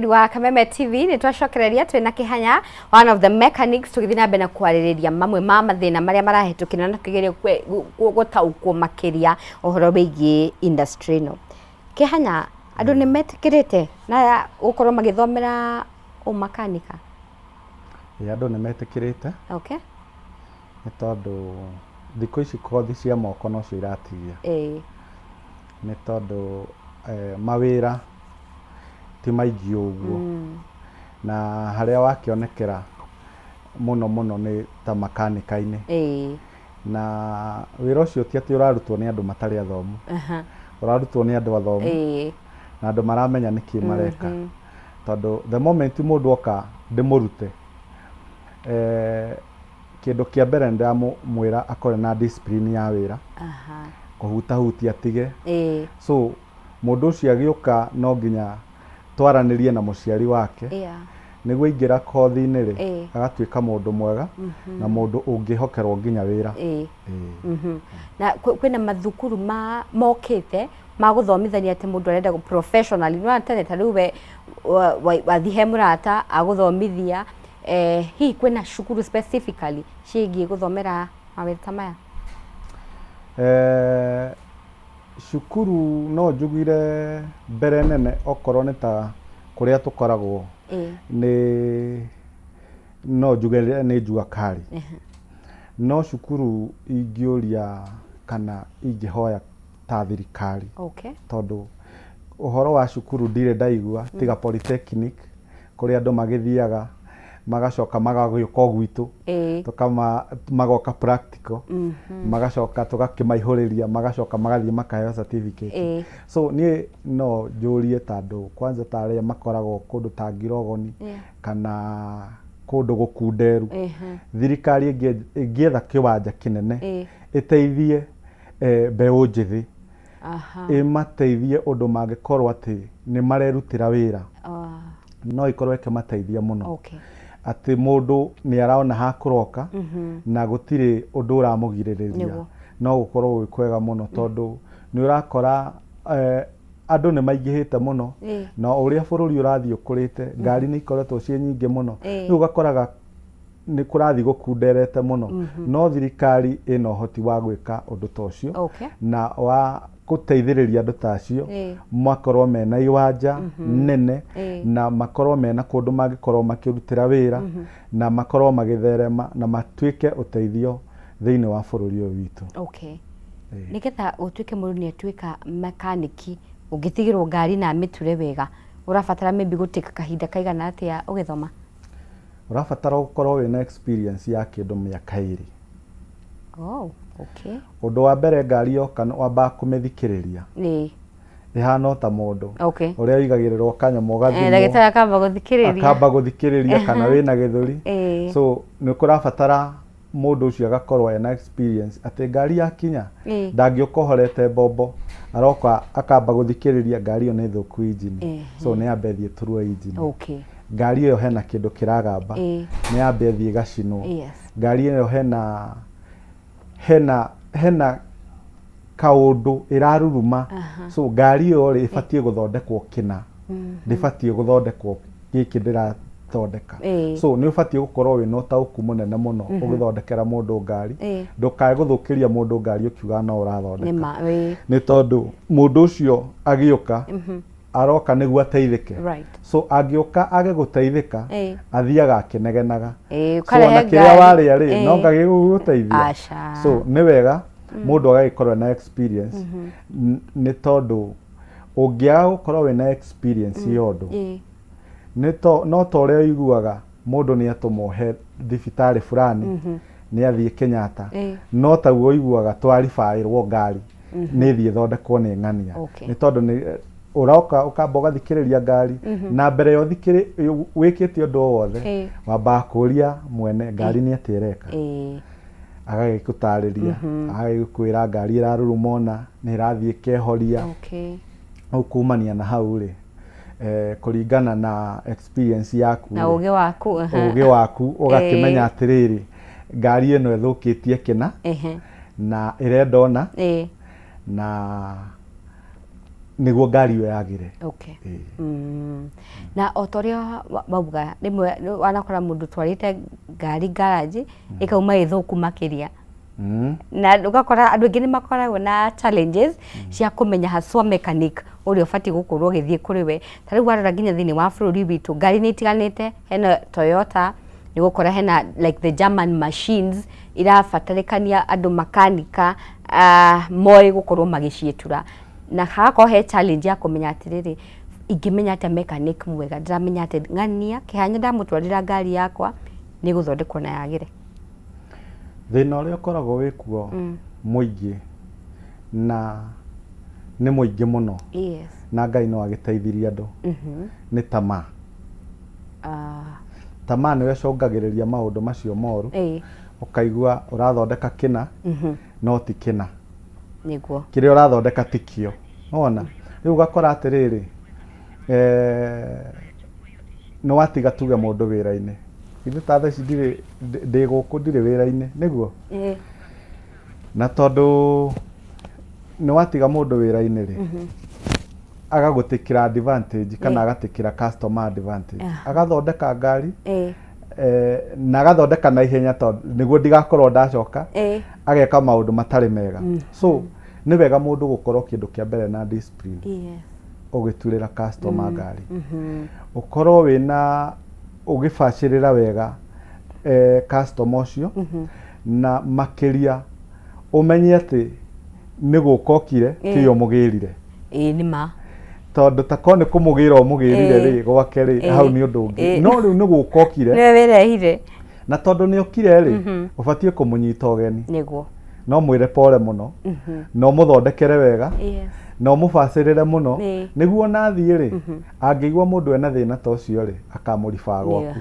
Wa Kameme TV nĩ twacokereria twĩ na Kĩhanya, one of the mechanics, tũgĩthiĩ na mbere na kwarĩrĩria mamwe ma mathĩna marĩa marahĩtũkĩra na kũgeria gũtaũkwo makĩria ũhoro wĩgiĩ industry ĩno. Kĩhanya, andũ nĩ metĩkĩrĩte na gũkorwo magĩthomera ũmakanika? Ĩ, andũ nĩ metĩkĩrĩte. Nĩ tondũ thikũ ici kothi cia moko nocio iratigia. Nĩ tondũ mawĩra ti maingĩ ũguo. Na harĩa wakĩonekera mũno mũno nĩ ta makanika-inĩ. Na wĩra ũcio ti atĩ ũrarutwo nĩ andũ matarĩ athomu. Ũrarutwo nĩ andũ athomu. Na andũ maramenya nĩkĩ mareka. Tondũ the moment mũndũ oka ndĩmũrute, Kĩndũ kĩa mbere nĩ ndĩramwĩra akorwo na discipline ya wĩra, kũhutahutia atige. So mũndũ ũcio agĩũka no nginya twaranĩrie na mũciari wake nĩguo aingĩra kothi-inĩ rĩ, agatuĩka mũndũ mwega na mũndũ ũngĩhokerwo nginya wĩra. Na kwĩna mathukuru ma mokĩte ma gũthomithania atĩ mũndũ arenda professionally, nĩwona tene ta rĩu we wathiĩ he mũrata agũthomithia, hihi kwĩna cukuru specifically ciĩgiĩ gũthomera mawĩra ta maya? Cukuru no njugire mbere nene okorwo nĩ ta kũrĩa tũkoragwo nĩ no njuge nĩ Jua Kali. No cukuru ingĩũria kana ingĩhoya ta thirikari tondũ ũhoro wa cukuru ndirĩ ndaigua tiga polytechnic kũrĩa andũ magĩthiaga magacoka magagĩũka o gwitũ tũkama magoka practical magacoka tũgakĩmaihũrĩria magacoka magathiĩ makaheo certificate. So niĩ no njũrie tondũ kwanza ta arĩa makoragwo kũndũ ta Ngirogoni kana kũndũ gũkunderu, thirikari ĩngĩetha kĩwanja kĩnene ĩteithie mbeũ njĩthĩ, ĩmateithie ũndũ mangĩkorwo atĩ nĩ marerutĩra wĩra, no ĩkorwo ĩkĩmateithia mũno. Atĩ mũndũ nĩ arona ha kũroka na gũtirĩ ũndũ ũramũgirĩrĩria, no gũkorwo gwĩ kwega mũno tondũ nĩ ũrakora andũ nĩ maingĩhĩte mũno na ũrĩa bũrũri ũrathiĩ ũkũrĩte, ngari nĩ ikoretwo ciĩ nyingĩ mũno, rĩu ũgakoraga nĩ kũrathiĩ gũkunderete mũno, no thirikari ĩna ũhoti wa gwĩka ũndũ ta ũcio na wa gũteithĩrĩria andũ ta acio makorwo mena iwanja nene na makorwo mena kũndũ mangĩkorwo makĩrutĩra wĩra na makorwo magĩtherema na matuĩke ũteithio thĩinĩ wa bũrũri ũyũ witũ. Nĩgetha ũtuĩke mũndũ nĩ atuĩka mekaniki ũngĩtigĩrwo ngari na amĩture wega, ũrabatara maybe gũtake kahinda kaigana atĩa ũgĩthoma? Ũrabatara gũkorwo wĩna experience ya kĩndũ mĩaka 2. Oh, okay. Ũndũ wa mbere ngari yoka wambaga kũmĩthikĩrĩria. Ĩhana o ta mũndũ ũrĩa ũigagĩrĩrwo kanyamũ ũgathimwo. Ndagĩtarĩ akamba gũthikĩrĩria. Akamba gũthikĩrĩria kana wĩna gĩthũri. So nĩ kũrabatara mũndũ ũcio agakorwo ena experience atĩ ngari yakinya ndangĩũka ũhorete mbombo, aroka akamba gũthikĩrĩria ngari ĩyo nĩ thũku injini, so nĩ yambe ĩthiĩ ĩturwo injini. Ngari ĩyo hena kĩndũ kĩragamba, nĩ yambe ĩthiĩ ĩgacinwo. Ngari ĩyo hena kaũndũ ĩraruruma, so ngari ĩyo rĩ ĩbatiĩ gũthondekwo kĩna, ndĩbatiĩ gũthondekwo gĩkĩ ndĩrathondeka. So nĩ ũbatiĩ gũkorwo wĩna ũtaũku mũnene mũno ũgĩthondekera mũndũ ngari, ndũkae gũthũkĩria mũndũ ngari ũkiuga no ũrathondeka, nĩ tondũ mũndũ ũcio agĩũka aroka nĩguo ateithĩke. So angĩũka age gũteithĩka, athiaga akĩnegenaga. So ona kĩrĩa warĩa rĩ, no nga gĩgũgũteithia. So nĩ wega mũndũ agagĩkorwo na experience, nĩ tondũ ũngĩaga gũkorwo wĩna experience ya ũndũ, no ta ũrĩa ũiguaga mũndũ nĩ atũmwo he thibitarĩ fulani, nĩ athiĩ Kenyatta, no taguo ũiguaga twaribaĩrwo ngari nĩ ĩthiĩ ĩthondekwo nĩ ng'ania, nĩ tondũ nĩ ũroka ũkamba ũgathikĩrĩria ngari, na mbere ya wĩkĩte ũndũ o wothe, wambaga kũria mwene ngari nĩ atĩa ĩreka, agagĩgũtarĩria, agagĩkwĩra ngari ĩraruruma ũna, nĩ ĩrathiĩ ĩkehoria. Rĩu kumania na hau rĩ, kũringana na experience yaku na ũgĩ waku, ũgĩ waku, ũgakĩmenya atĩrĩrĩ, ngari ĩno ĩthũkĩtie kĩna na ĩrenda ũna, na nĩguo ngari ĩyo yagĩre. Na o ta ũrĩa wauga, rĩmwe wanakora mũndũ ũtwarĩte ngari garage ĩkauma ĩthũku makĩria, na ũgakora andũ aingĩ nĩ makoragwo na challenges cia kũmenya haswa mechanic ũrĩa ũbatiĩ gũkorwo ũgĩthiĩ kũrĩ we. Ta rĩu warora nginya thĩinĩ wa bũrũri witũ ngari nĩ itiganĩte, hena Toyota, nĩ ũgũkora hena like the German machines irabatarĩkania andũ makanika moĩ gũkorwo magĩciĩtura, na hagakorwo he challenge ya kũmenya atĩrĩrĩ, ingĩmenya atĩa mechanic mwega, ndĩramenya atĩ ng'ania kĩhanya ndamũtwarĩra ngari yakwa nĩ ĩgũthondekwo na yagĩre? Thĩna ũrĩa ũkoragwo wĩ kuo mũingĩ, na nĩ mũingĩ mũno, na Ngai no agĩteithirie andũ, nĩ tamaa. Tamaa nĩyo ĩcũngagĩrĩria maũndũ macio moru. Ũkaigua ũrathondeka kĩna no ti kĩna. Nĩguo. Kĩrĩa ũrathondeka ti kĩo. Nĩwona? Rĩu ũgakora atĩrĩrĩ, nĩ watiga tuge mũndũ wĩra-inĩ. Ithuĩ ta thaa ici ndirĩ, ndĩ gũkũ ndirĩ wĩra-inĩ, nĩguo? Ĩĩ. Na tondũ nĩ watiga mũndũ wĩra-inĩ rĩ, agagũtĩkĩra advantage kana agatĩkĩra customer advantage. Agathondeka ngari na agathondeka na ihenya tondũ nĩguo ndigakorwo ndacoka, ageka maũndũ matarĩ mega. So nĩ wega mũndũ gũkorwo kĩndũ kĩa mbere na discipline ũgĩturĩra customer ngari. Ũkorwo wĩna ũgĩbacĩrĩra wega customer ũcio, na makĩria ũmenye atĩ nĩ gũka okire tiwe ũmũgĩrire. Ĩĩ nĩ ma. Tondũ ta korwo nĩ kũmũgĩra ũmũgĩrire rĩ gwake rĩ, hau nĩ ũndũ ũngĩ. No rĩu nĩ gũka okire. Nĩwe wĩrehire. Na tondũ nĩ okire rĩ, ũbatiĩ kũmũnyita ũgeni. Nĩguo. No mwĩre pole mũno, na ũmũthondekere wega, na ũmũbacĩrĩre mũno, nĩguo ona athiĩ rĩ, angĩigua mũndũ ena thĩna ta ũcio rĩ, akamũribaa gwaku.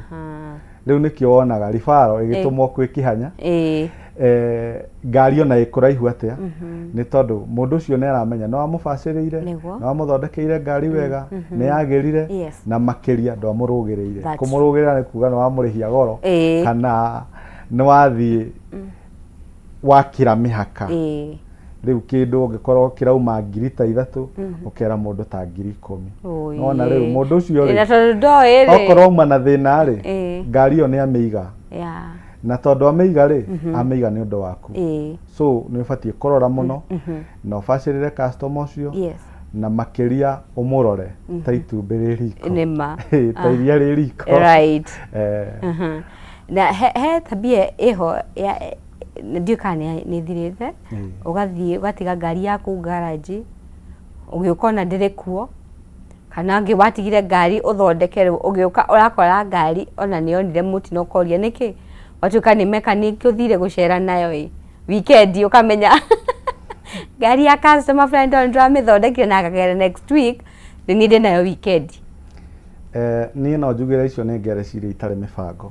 Rĩu nĩkĩo wonaga ribaro ĩgĩtũmwo kwĩ kĩhanya, ngari ona ĩ kũraihu atĩa, nĩ tondũ mũndũ ũcio nĩ aramenya nĩ wamũbacĩrĩire, nĩ wamũthondekeire ngari wega, nĩ yagĩrire, na makĩria ndwamũrũgĩrĩire. Kũmũrũgĩrĩra nĩ kuga nĩ wamũrĩhia goro, kana nĩ wathiĩ wakĩra mĩhaka. Rĩu kĩndũ ũngĩkorwo kĩrauma ngiri ta 3, ũkera mũndũ ta 10,000. Nĩwona rĩu mũndũ ũcio rĩ, Na tondũ ndoĩ rĩ, okorwo auma na thĩna rĩ, ngari ĩyo nĩ amĩiga. Na tondũ amĩiga rĩ, amĩiga nĩ ũndũ waku. So nĩ ũbatiĩ kũrora mũno, na ũbacĩrĩre customer ũcio, na makĩria ũmũrore ta itumbĩ rĩ riko. Nĩ ma. Ta iria rĩ riko. Na he tabia ĩho ya ndiũĩ kana nĩ ĩthirĩte, ũgathiĩ ũgatiga ngari yaku garage, ũgĩũka ona ndĩrĩ kuo, kana angĩ watigire ngari ũthondekerwo, ũgĩũka ũrakora ngari ona nĩ yonire mũtino ũkoria nĩkĩ, ũgatuĩka nĩ mechanic ũthire gũcera nayo ĩ, weekend ũkamenya ngari ya customer fulani tondũ nĩtũramĩthondekire na akagera next week, nĩ niĩ ndĩnayo weekend. Niĩ no njugĩre icio nĩ ngereco iria itarĩ mĩbango.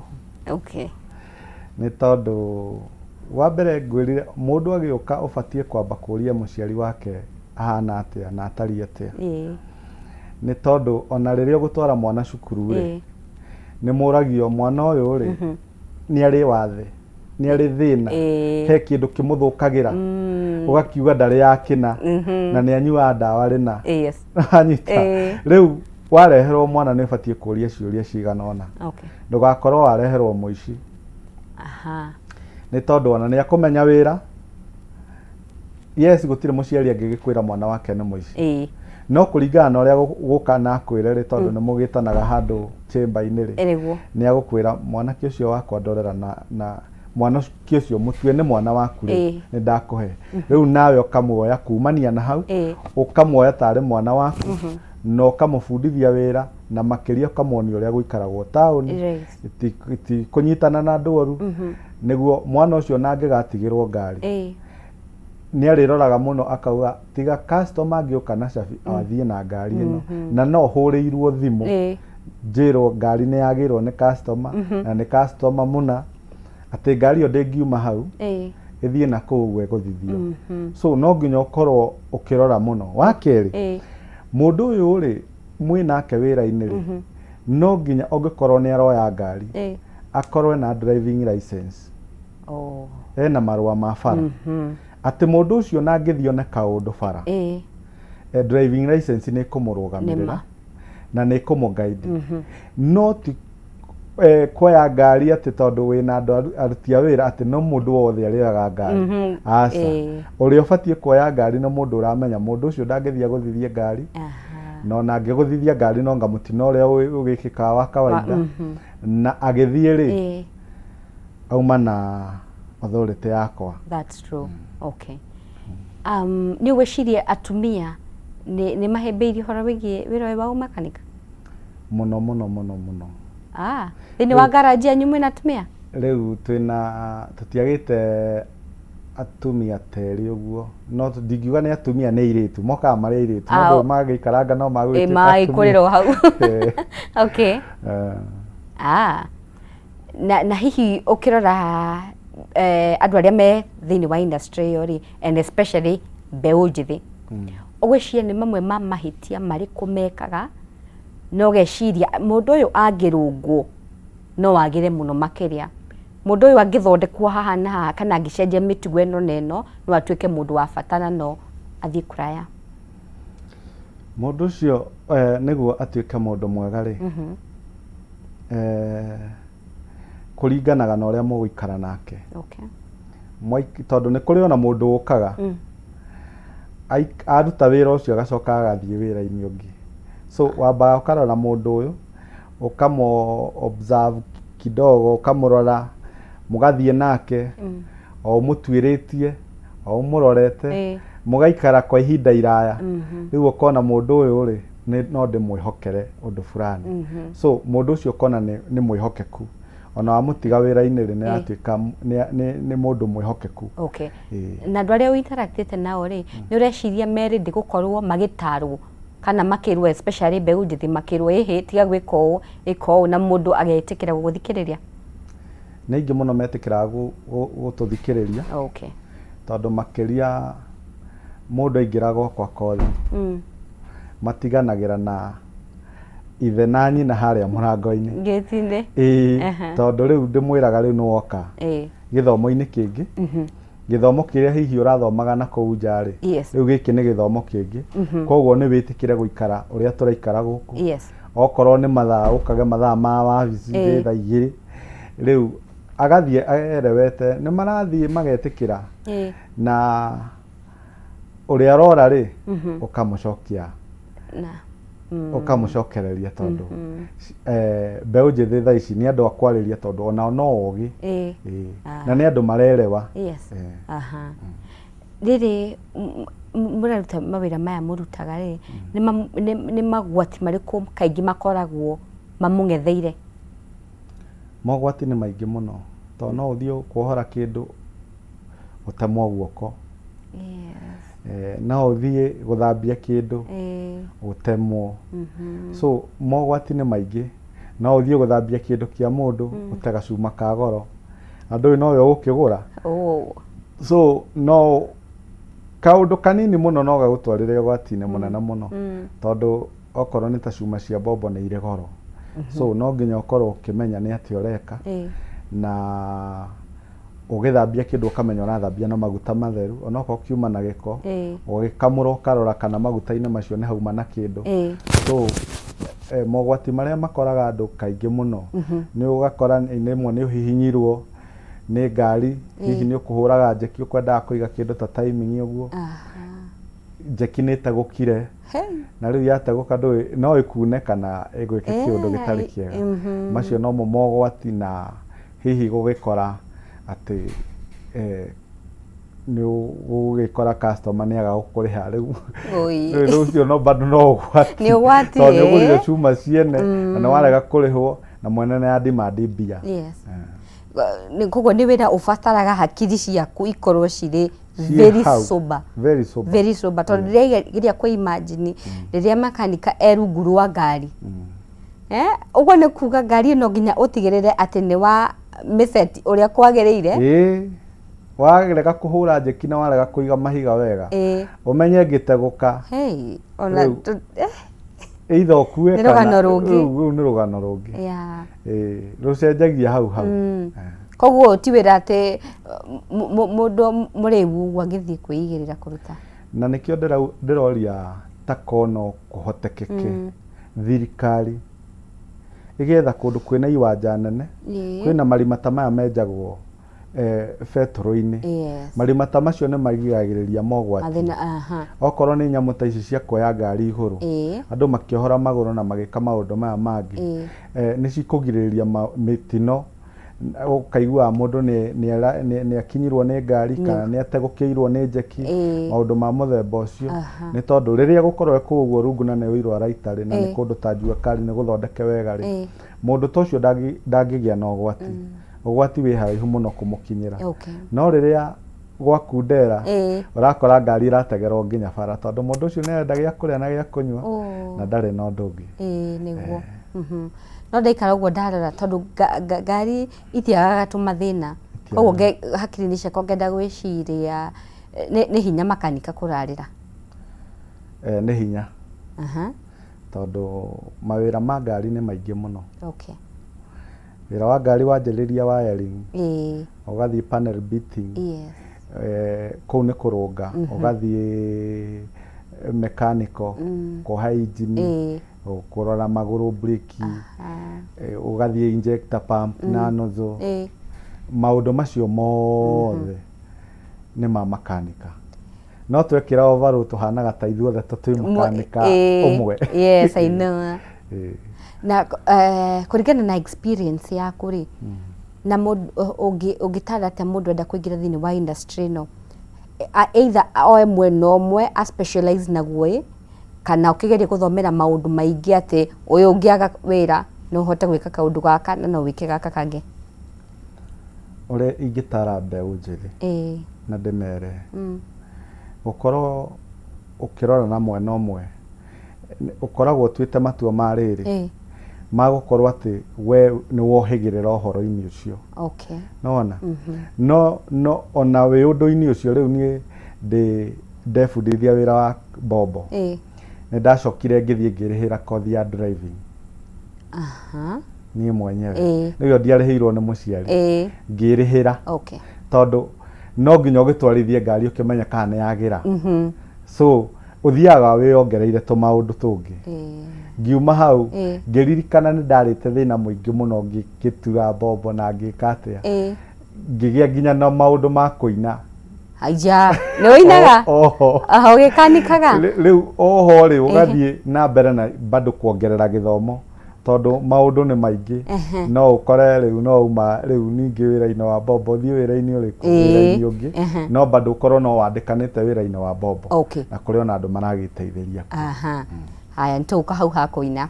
Nĩ tondũ wa mbere ngwĩrire mũndũ agĩũka ũbatiĩ kwamba kũria mũciari wake ahana atĩa na atariĩ atĩa. Nĩ tondũ ona rĩrĩa ũgũtwara mwana cukuru rĩ, nĩ mũragio mwana ũyũ rĩ, nĩ arĩ wathe, nĩ arĩ thĩna, he kĩndũ kĩmũthũkagĩra, ũgakiuga ndarĩ ya kĩna, na nĩ anyuaga ndawa rĩna. Wanyita? Rĩu wareherwo mwana nĩ ũbatiĩ kũria ciũria cigana ũna. Ndũgakorwo wareherwo mũici. Nĩ tondũ ona nĩ akũmenya wĩra. Yes, gũtirĩ mũciari angĩgĩkwĩra mwana wake nĩ mũici. No kũringana na ũrĩa gũka na akwĩre rĩ, tondũ nĩ mũgĩtanaga handũ chamber-inĩ rĩ, nĩ agũkwĩra mwanake ũcio wakwa ndorera na mwanake ũcio mũtue nĩ mwana waku rĩ, nĩ ndakũhe. Rĩu nawe ũkamuoya kumania na hau, ũkamuoya tarĩ mwana waku, na ũkamũbundithia wĩra, na makĩria ũkamuonia ũrĩa gũikaragwo taũni, ti kũnyitana na andũ oru, nĩguo mwana ũcio ona angĩgatigĩrwo ngari, nĩ arĩroraga mũno akauga tiga customer angĩũka na cabi athiĩ na ngari ĩno, na no hũrĩirwo thimũ njĩrwo ngari nĩ yagĩrwo nĩ customer, na nĩ customer mũna, atĩ ngari ĩyo ndĩngiuma hau ĩthiĩ na kũu ũguo ĩgũthithio. So no nginya ũkorwo ũkĩrora mũno. Wa kerĩ, mũndũ ũyũ rĩ mwĩ nake wĩra-inĩ rĩ, no nginya ũngĩkorwo nĩ aroya ngari, akorwo ena driving license, ena marũa ma bara, atĩ mũndũ ũcio na angĩthiĩ one kaũndũ bara, driving license nĩ ĩkũmũrũgamĩrĩra na nĩ ĩkũmũ-guide. No ti kuoya ngari atĩ tondũ wĩna andũ aruti a wĩra atĩ no mũndũ wothe arĩoyaga ngari. Aca. Ũrĩa ũbatiĩ kuoya ngari nĩ mũndũ ũramenya mũndũ ũcio ndangĩthiĩ agũthithie ngari, na ona angĩgũthithia ngari no anga mũtino ũrĩa ũgĩkĩkaga wa kawaida, na agĩthiĩ rĩ, auma na authority yakwa. That's true. Okay. Nĩ ũgwĩciria atumia nĩ mahĩmbĩirie ũhoro wĩgiĩ wĩra ũyũ wa ũmakanika? Mũno mũno mũno mũno. Thĩinĩ wa garage yanyu mwĩna atumia? Rĩu twĩna, tũtiagĩte atumia ta erĩ ũguo, no ndingiuga nĩ atumia, nĩ airĩtu, mokaga marĩ airĩtu, no magĩikaranga no magũgĩtuĩka atumia. Magĩkũrĩrwo hau. Na hihi ũkĩrora Andũ arĩa me thĩinĩ wa industry ĩyo rĩ, and especially mbeũ njĩthĩ, ũgwĩciria nĩ mamwe ma mahĩtia marĩkũ mekaga na ũgeciria mũndũ ũyũ angĩrũngwo no agĩre mũno makĩria, mũndũ ũyũ angĩthondekwo haha na haha kana angĩcenjia mĩtugo ĩno na ĩno no atuĩke mũndũ wa bata na no athiĩ kũraya? Mũndũ ũcio nĩguo atuĩke mũndũ mwega rĩ, kũringanaga na ũrĩa mũgũikara nake. Tondũ nĩ kũrĩ ona mũndũ ũkaga aruta wĩra ũcio agacoka agathiĩ wĩra-inĩ ũngĩ. So wambaga ũkarora mũndũ ũyũ, ũkamũ observe kidogo, ũkamũrora, mũgathiĩ nake o ũmũtuĩrĩtie, o ũmũrorete, mũgaikara kwa ihinda iraya, rĩu ũkona mũndũ ũyũ rĩ, no ndĩmwĩhokere ũndũ fulani. So mũndũ ũcio ũkona nĩ mwĩhokeku, ona wamũtiga wĩra-inĩ rĩ, nĩ aratuĩka nĩ mũndũ mwĩhokeku. Na andũ arĩa ũinteractĩte nao rĩ, nĩ ũreciria me ready gũkorwo magĩtarwo kana makĩrwo, especially mbeũ njĩthĩ, makĩrwo ĩhĩ, tiga gwĩka ũũ, ĩka ũũ, na mũndũ agetĩkĩra gũgũthikĩrĩria? Nĩ aingĩ mũno metĩkĩraga gũtũthikĩrĩria. Tondũ makĩria mũndũ aingĩra gwakwa kothi, matiganagĩra na ithe na nyina harĩa mũrango-inĩ. Ngĩti-inĩ. Ĩĩ, tondũ rĩu ndĩmwĩraga rĩu nĩ woka gĩthomo-inĩ kĩngĩ, gĩthomo kĩrĩa hihi ũrathomaga na kũu nja rĩ, rĩu gĩkĩ nĩ gĩthomo kĩngĩ. Koguo nĩ wĩtĩkĩre gũikara ũrĩa tũraikara gũkũ. Okorwo nĩ mathaa, ũkage mathaa ma wabici thĩ thaa 2, rĩu agathiĩ erewete, nĩ marathiĩ magetĩkĩra. Na ũrĩa arora rĩ, ũkamũcokia, ũkamũcokereria, tondũ mbeũ njĩthĩ thaa ici nĩ andũ a kwarĩria, tondũ onao no ogĩ. Ĩĩ. Na nĩ andũ marerewa. Aha. Rĩrĩ mũraruta mawĩra maya mũrutaga rĩ, nĩ magwati marĩkũ kaingĩ makoragwo mamũng'etheire? Mogwati nĩ maingĩ mũno, tondũ no ũthiĩ kuohora kĩndũ ũtemwo guoko. No ũthiĩ gũthambia kĩndũ ũtemwo. So mogwati nĩ maingĩ. No ũthiĩ gũthambia kĩndũ kĩa mũndũ ũte gacuma ka goro, na ndũĩ nowe ũgũkĩgũra. So no kaũndũ kanini mũno no gagũtwarĩre ũgwati-inĩ mũnene mũno, tondũ okorwo nĩ ta cuma cia mbombo nĩ irĩ goro. So no nginya ũkorwo ũkĩmenya nĩ atĩa ũreka, na ũgĩthambia kĩndũ ũkamenya ũrathambia na maguta matheru, onokorwo kiuma na gĩko, ũgĩkamũra ũkarora kana maguta-inĩ macio nĩ hauma na kĩndũ. So mogwati marĩa makoraga andũ kaingĩ mũno, nĩ ũgakora rĩmwe nĩ ũhihinyirwo nĩ ngari, hihi nĩ ũkũhũraga njeki ũkwendaga kũiga kĩndũ ta timing ũguo, njeki nĩ ĩtegũkire, na rĩu yategũka ndũĩ no ĩkune kana ĩgwĩke kĩũndũ gĩtarĩ kĩega. Macio nomo mogwati, na hihi gũgĩkora atĩ nĩ ũgũgĩkora customer nĩ aga gũkũrĩha rĩu. Oi. Rĩu ũcio no bado no ũgwati. Nĩ ũgwati, tondũ nĩ ũgũrire cuma ciene na nĩ warega kũrĩhwo, na mwene nĩ adimandi mbia. Koguo nĩ wĩra ũbataraga hakiri ciaku ikorwo cirĩ Ciĩ very hau. sober. Very sober. Very sober, tondũ ndĩrageria kũ imagine rĩrĩa makanika e rungu rwa ngari. Ũguo nĩ kuga ngari ĩno nginya ũtigĩrĩre atĩ nĩ wa mĩseti ũrĩa kwagĩrĩire. Ĩĩ, warega kũhũra njeki na warega kũiga mahiga wega, ũmenye ĩngĩtegũka, Hey, ona Rĩu- either ũkue Nĩ rũgano rũngĩ. Rĩu nĩ rũgano rũngĩ. Ĩĩ, rũcenjagia hau hau. Koguo ti wĩra atĩ mũndũ mũrĩu ũguo angĩthiĩ kwĩigĩrĩra kũruta. Na nĩkĩo ndĩroria ta kono kũhotekeke thirikari ĩgetha kũndũ kwĩna iwanja nene, kwĩna marima ta maya menjagwo betũrũ-inĩ. Marima ta macio nĩ magiragĩrĩria mogwati. Mathĩna, aha. Okorwo nĩ nyamũ ta ici cia kuoya ngari igũrũ, andũ makĩohora magũrũ na magĩka maũndũ maya mangĩ, nĩ cikũgirĩrĩria mĩtino. Ũkaiguaga mũndũ nĩ akinyirwo nĩ ngari kana nĩ ategũkĩirwo nĩ njeki, maũndũ ma mũthemba ũcio. Nĩ tondũ rĩrĩa gũkorwo kũu ũguo rungu na nĩ ũiro araita rĩ, na nĩ kũndũ ta jua kali nĩ gũthondeke wega rĩ, mũndũ ta ũcio ndangĩgĩa na ũgwati. Ũgwati wĩ haraihu mũno kũmũkinyĩra. No rĩrĩa gwaku ndera, ũrakora ngari ĩrategerwo nginya bara, tondũ mũndũ ũcio nĩ arenda gĩa kũrĩa na gĩa kũnyua, na ndarĩ na ũndũ ũngĩ. Ĩĩ nĩguo. No ndaikara ũguo ndarora, tondũ ngari itiagaga tũmathĩna. Koguo hakiri-inĩ ciakwa ngenda gwĩciria nĩ hinya makanika kũrarĩra. Eh, nĩ hinya. Tondũ mawĩra ma ngari nĩ maingĩ mũno. Okay. Wĩra wa ngari wanjĩrĩria wiring, Ĩĩ. ũgathiĩ panel beating, Yes. eh, kũu nĩ kũrũnga, ũgathiĩ mechanical, kuoha injini, Ĩĩ. kũrora magũrũ breki, eh, ũgathiĩ injector pump na nozzle. Ĩĩ. Maũndũ macio mothe nĩ ma makanika. No twekĩra overall tũhanaga ta ithuothe twĩ makanika ũmwe. Yes, I know. Ĩĩ. Na eh, kũringana na experience yaku rĩ, na mũndũ ũngĩtaara atĩa mũndũ enda kũingĩra thĩinĩ wa industry ĩno? Either oe mwena ũmwe a specialize naguo ĩ, kana ũkĩgerie gũthomera maũndũ maingĩ atĩ ũyũ ũngĩaga wĩra no ũhote gwĩka kaũndũ gaka na no wĩke gaka kangĩ. Ũrĩa ingĩtara mbeũ njĩthĩ na ndĩmere, gũkorwo ũkĩrora na mwena ũmwe, ũkoragwo ũtuĩte matua ma rĩrĩ, ma gũkorwo atĩ we nĩ wohĩgĩrĩra ũhoro-inĩ ũcio. Okay. Nĩwona? No, no ona wĩ ũndũ-inĩ ũcio rĩu niĩ ndĩ ndebundithia wĩra wa mbombo. Nĩ ndacokire ngĩthiĩ ngĩrĩhĩra kothi ya driving. Niĩ mwenyewe. Rĩu ĩyo ndiarĩhĩirwo nĩ mũciari. Ngĩrĩhĩra. Okay. Tondũ no nginya ũgĩtwarithie ngari ũkĩmenye kana nĩ yagĩra. So ũthiaga wĩyongereire tũmaũndũ tũngĩ. Ngiuma hau ngĩririkana nĩ ndarĩte thĩna mũingĩ mũno ngĩtura mbombo na ngĩka atĩa. Ngĩgĩa nginya na maũndũ ma kũina. Haya, nĩ ũinaga? Oho. Aha, ũgĩkanikaga? Rĩu oho rĩ ũgathiĩ na mbere na bado kuongerera gĩthomo tondũ maũndũ nĩ maingĩ. No ũkore rĩu no uma rĩu ningĩ wĩra-inĩ wa mbombo ũthiĩ wĩra-inĩ ũrĩkũ? Wĩra-inĩ ũngĩ. No bado ũkorwo no wandĩkanĩte wĩra-inĩ wa mbombo. Okay. Na kũrĩ ona andũ maragĩteithĩria kuo. Aha. Haya, nĩ tũgũka hau ha kũina.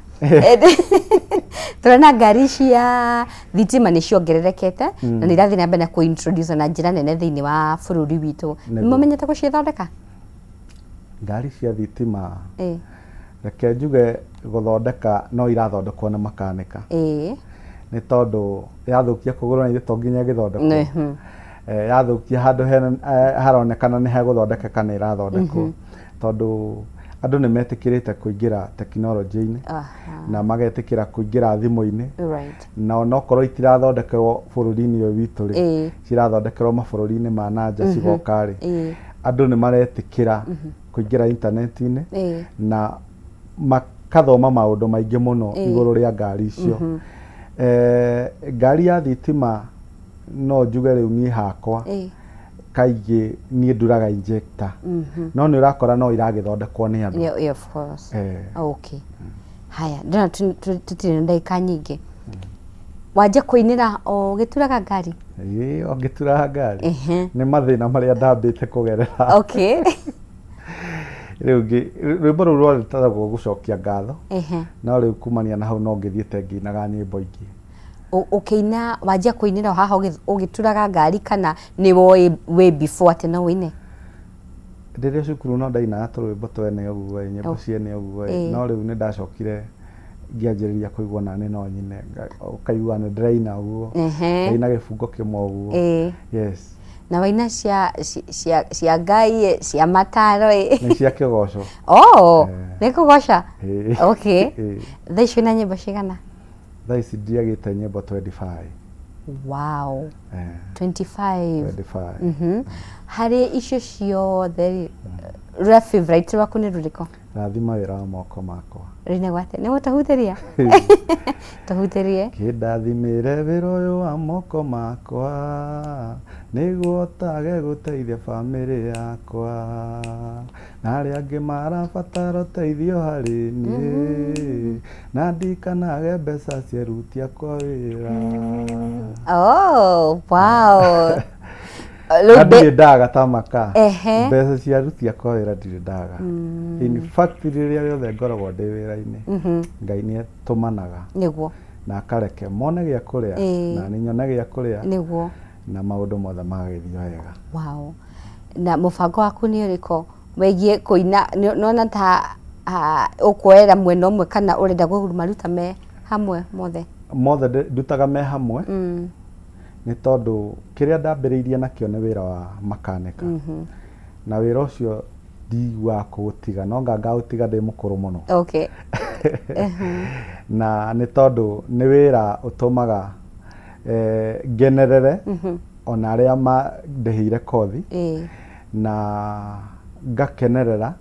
Tũrona ngari cia thitima nĩ ciongererekete na nĩ irathiĩ na mbere na kũ introduce na njĩra nene thĩinĩ wa bũrũri witũ. Nĩ Nĩguo. mũmenyete gũcithondeka? Ngari cia thitima reke njuge gũthondeka no irathondekwo nĩ makanika. Nĩ tondũ yathũkia kũgũrũ na ithe to nginya ĩgĩthondekwo. Yathũkia handũ hena haronekana nĩ hegũthondekeka nĩ ĩrathondekwo. Tondũ andũ nĩ metĩkĩrĩte kũingĩra tekinoronjĩ-inĩ na magetĩkĩra kũingĩra thimũ-inĩ. Na onokorwo itirathondekerwo bũrũri-inĩ ũyũ witũ rĩ, cirathondekerwo mabũrũri-inĩ ma na nja cigoka rĩ, andũ nĩ maretĩkĩra kũingĩra intaneti-inĩ na makathoma maũndũ maingĩ mũno igũrũ rĩa ngari icio. Ngari ya thitima no njuge rĩu niĩ hakwa kaingĩ niĩ nduraga injector no nĩ ũrakora no iragĩthondekwo nĩ andũ. Yeah, yeah, of course. Okay. Haya, ndĩrona tũtirĩ na ndagĩka nyingĩ. Wanjia kũinĩra o ũgĩturaga ngari? Ĩĩ, o ngĩturaga ngari. Nĩ mathĩna marĩa ndambĩte kũgerera. Okay. Rĩu rwĩmbo rũu rwarĩtagwo gũcokia ngatho. No rĩu kumania na hau no ngĩthiĩte ngĩinaga nyĩmbo ingĩ. Ũkĩina, wanjia kũinĩra o haha ũgĩturaga ngari kana nĩ woĩ way before atĩ no ũine? Rĩrĩa cukuru no ndainaga tũrwĩmbo twene ũguo ĩ, nyĩmbo ciene ũguo ĩ, no rĩu nĩ ndacokire ngĩanjĩrĩria kũigua nani no nyine, ũkaigua nĩ ndĩraina ũguo, ngaina gĩbungo kĩmwe ũguo. Yes. Na waina cia cia cia Ngai ĩ, cia mataro ĩ? Nĩ cia kĩgoco. Oh, nĩ kũgoca? Okay. Thaa ici wĩna nyĩmbo cigana? Thaa ici ndiagĩte nyĩmbo 25. Wow. 25. 25. Harĩ icio ciothe rĩ, rũrĩa favorite rwaku nĩ rũrĩkũ? Rathima wĩra wa moko makwa. Rũinagwo atĩa? Nĩ ũgũtũhutĩria? Tũhutĩrie. Kĩndathimĩre wĩra ũyũ wa moko makwa nĩguo hotage gũteithia bamĩrĩ yakwa na arĩa angĩ marabatara ũteithio harĩ niĩ na ndikanage mbeca cia aruti akwa wĩra. Oh, wow. Na ndirĩ ndaga ta maka. Mbeca cia aruti akwa wĩra ndirĩ ndaga. In fact rĩrĩa rĩothe ngoragwo ndĩ wĩra-inĩ, Ngai nĩ atũmanaga. Nĩguo. Na akareke mone gĩa kũrĩa na niĩ nyone gĩa kũrĩa. Nĩguo. Na maũndũ mothe magagĩthiĩ wega. Wow. Na mũbango waku nĩ ũrĩkũ wĩgiĩ kũina? Nĩwona ta ũkuoera mwena ũmwe kana ũrenda kũmaruta me hamwe mothe? Mothe ndutaga me hamwe. Nĩ tondũ kĩrĩa ndambĩrĩirie nakĩo nĩ wĩra wa makanika. Na wĩra ũcio ndiguaga kũũtiga, no anga ngaũtiga ndĩ mũkũrũ mũno. Na nĩ tondũ nĩ wĩra ũtũmaga eh, ngenerere ona arĩa mandĩhĩire kothi na ngakenerera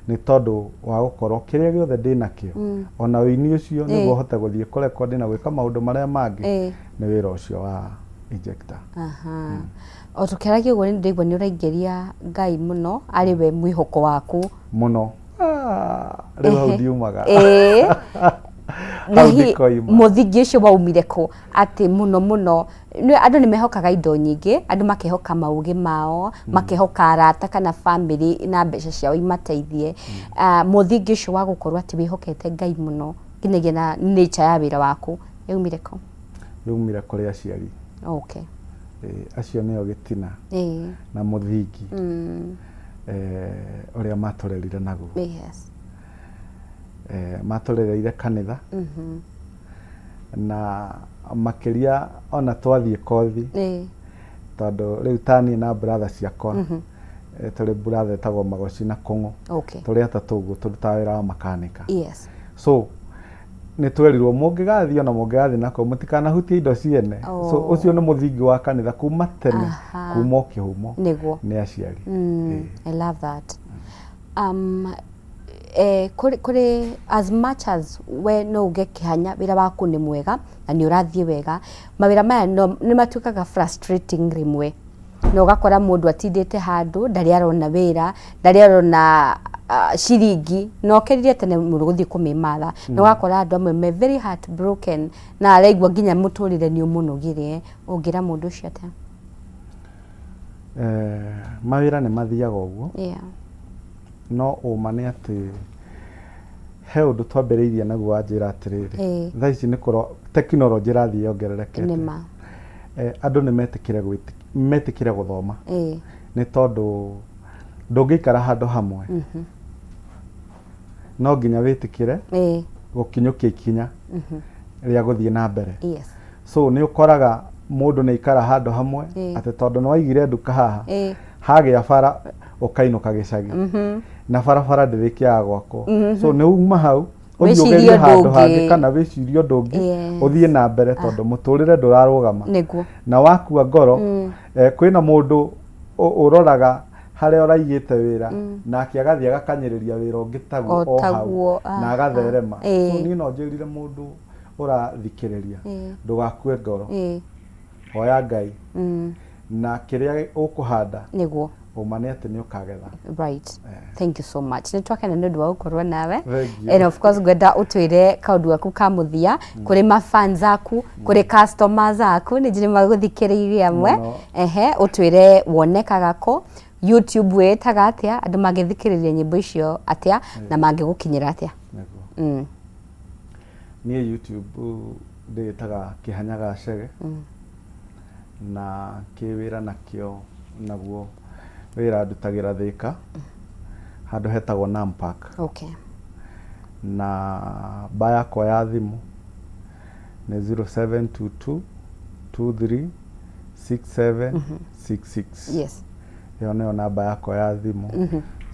nĩ tondũ wa gũkorwo kĩrĩa gĩothe ndĩ nakĩo ona ũini ũcio nĩguo hote gũthiĩ kũrekondi na gwĩka maũndũ marĩa mangĩ nĩ wĩra ũcio wa injector. Aha. O tũkĩaragia ũguo nĩ ndĩraigua nĩ ũraingĩria Ngai mũno arĩ we mwĩhoko waku. Mũno. Ah, rĩu hau ndiumaga. Na Hau hihi ndikoima. mũthingi ũcio waumire kũ atĩ mũno mũno andũ nĩ mehokaga indo nyingĩ, andũ makehoka maũgĩ mao, makehoka arata kana bamĩrĩ na mbeca ciao imateithie. Ah, mũthingi ũcio wa gũkorwo atĩ wĩhokete Ngai mũno nginyagia na nature ya wĩra waku yaumire kũ? Yaumire kũrĩ aciari. Okay. Acio nĩo gĩtina na mũthingi ũrĩa matũrerire naguo. Yes. Matũrereire kanitha na makĩria ona twathiĩ kothi tondũ rĩu ta niĩ na brother ciakwa tũrĩ brother etagwo Magoci na Kũng'ũ. Okay. Tũrĩ atatũ ũguo tũrutaga wĩra wa makanika. Yes. So nĩ twerirwo mũngĩgathiĩ ona mũngĩgathiĩ nako mũtikanahutie indo ciene. So ũcio nĩ mũthingi wa kanitha kuma tene kuma o kĩhumo Nĩguo. nĩ aciari. I love that. Eh, kũrĩ, kũrĩ as much as we no uge kĩhanya wĩra waku nĩ mwega na nĩ ũrathiĩ wega, mawĩra maya no, nĩ matuĩkaga frustrating rĩmwe na ũgakora mũndũ atindĩte handũ ndarĩ arona wĩra, ndarĩ arona ciringi na okĩrire tene mũno gũthiĩ kũmĩmatha na ũgakora andũ amwe me very heartbroken na araigua nginya mũtũrĩre nĩ ũmũnogire, ũngĩra mũndũ ũcio atĩa? Eh, mawĩra nĩ mathiaga ũguo. No ũma nĩ atĩ he ũndũ twambĩrĩirie naguo wanjĩra atĩrĩrĩ, thaa ici nĩ kũro tekinoronjĩ ĩrathiĩ yongererekete. Nĩ ma. Eh, andũ nĩ metĩkĩre metĩkĩre gũthoma nĩ tondũ ndũngĩikara handũ hamwe no nginya wĩtĩkĩre gũkinyũkia ikinya rĩa gũthiĩ na mbere. Yes. So nĩ ũkoraga mũndũ nĩ aikara handũ hamwe atĩ tondũ nĩ waigire nduka haha hagĩa bara ũkainũka gĩcagi na barabara ndĩrĩkĩaga gwakwo. So nĩ uma hau ũthiĩ Wĩcirie ũgerie ũndũ handũ ũngĩ. hangĩ kana wĩcirie ũndũ ũngĩ ũthiĩ na mbere tondũ mũtũrĩre ndũrarũgama. Nĩguo. Na wakua ngoro kwĩna mũndũ ũroraga harĩa ũraigĩte wĩra nake agathiĩ agakanyĩrĩria wĩra ũngĩ taguo O o hau taguo, na agatherema. So niĩ no njĩrire mũndũ ũrathikĩrĩria ndũgakue ngoro, hoya Ngai na kĩrĩa ũkũhanda Nĩguo. ũma nĩ atĩ nĩ ũkagetha. Right. Thank you so much. Nĩ twakena nĩ ũndũ wa gũkorwo nawe. Thank you. And of course ngwenda ũtwĩre kaũndũ gaku ka mũthia kũrĩ ma fans aku, kũrĩ customers aku, nĩ njũĩ nĩ magũthikĩrĩirie amwe. Mũno. Ehe, ũtwĩre wonekaga kũ, YouTube wĩĩtaga atĩa, andũ mangĩthikĩrĩria nyĩmbo icio atĩa, na mangĩgũkinyĩra atĩa. Nĩguo. Niĩ YouTube ndĩĩtaga Kĩhanya ga Chege na kĩwĩra nakĩo naguo wĩra ndutagĩra Thĩka handũ hetagwo Nampark. Okay. Na namba yakwa ya thimũ nĩ 0722 23 6766. Yes. Ĩyo nĩyo namba yakwa ya thimũ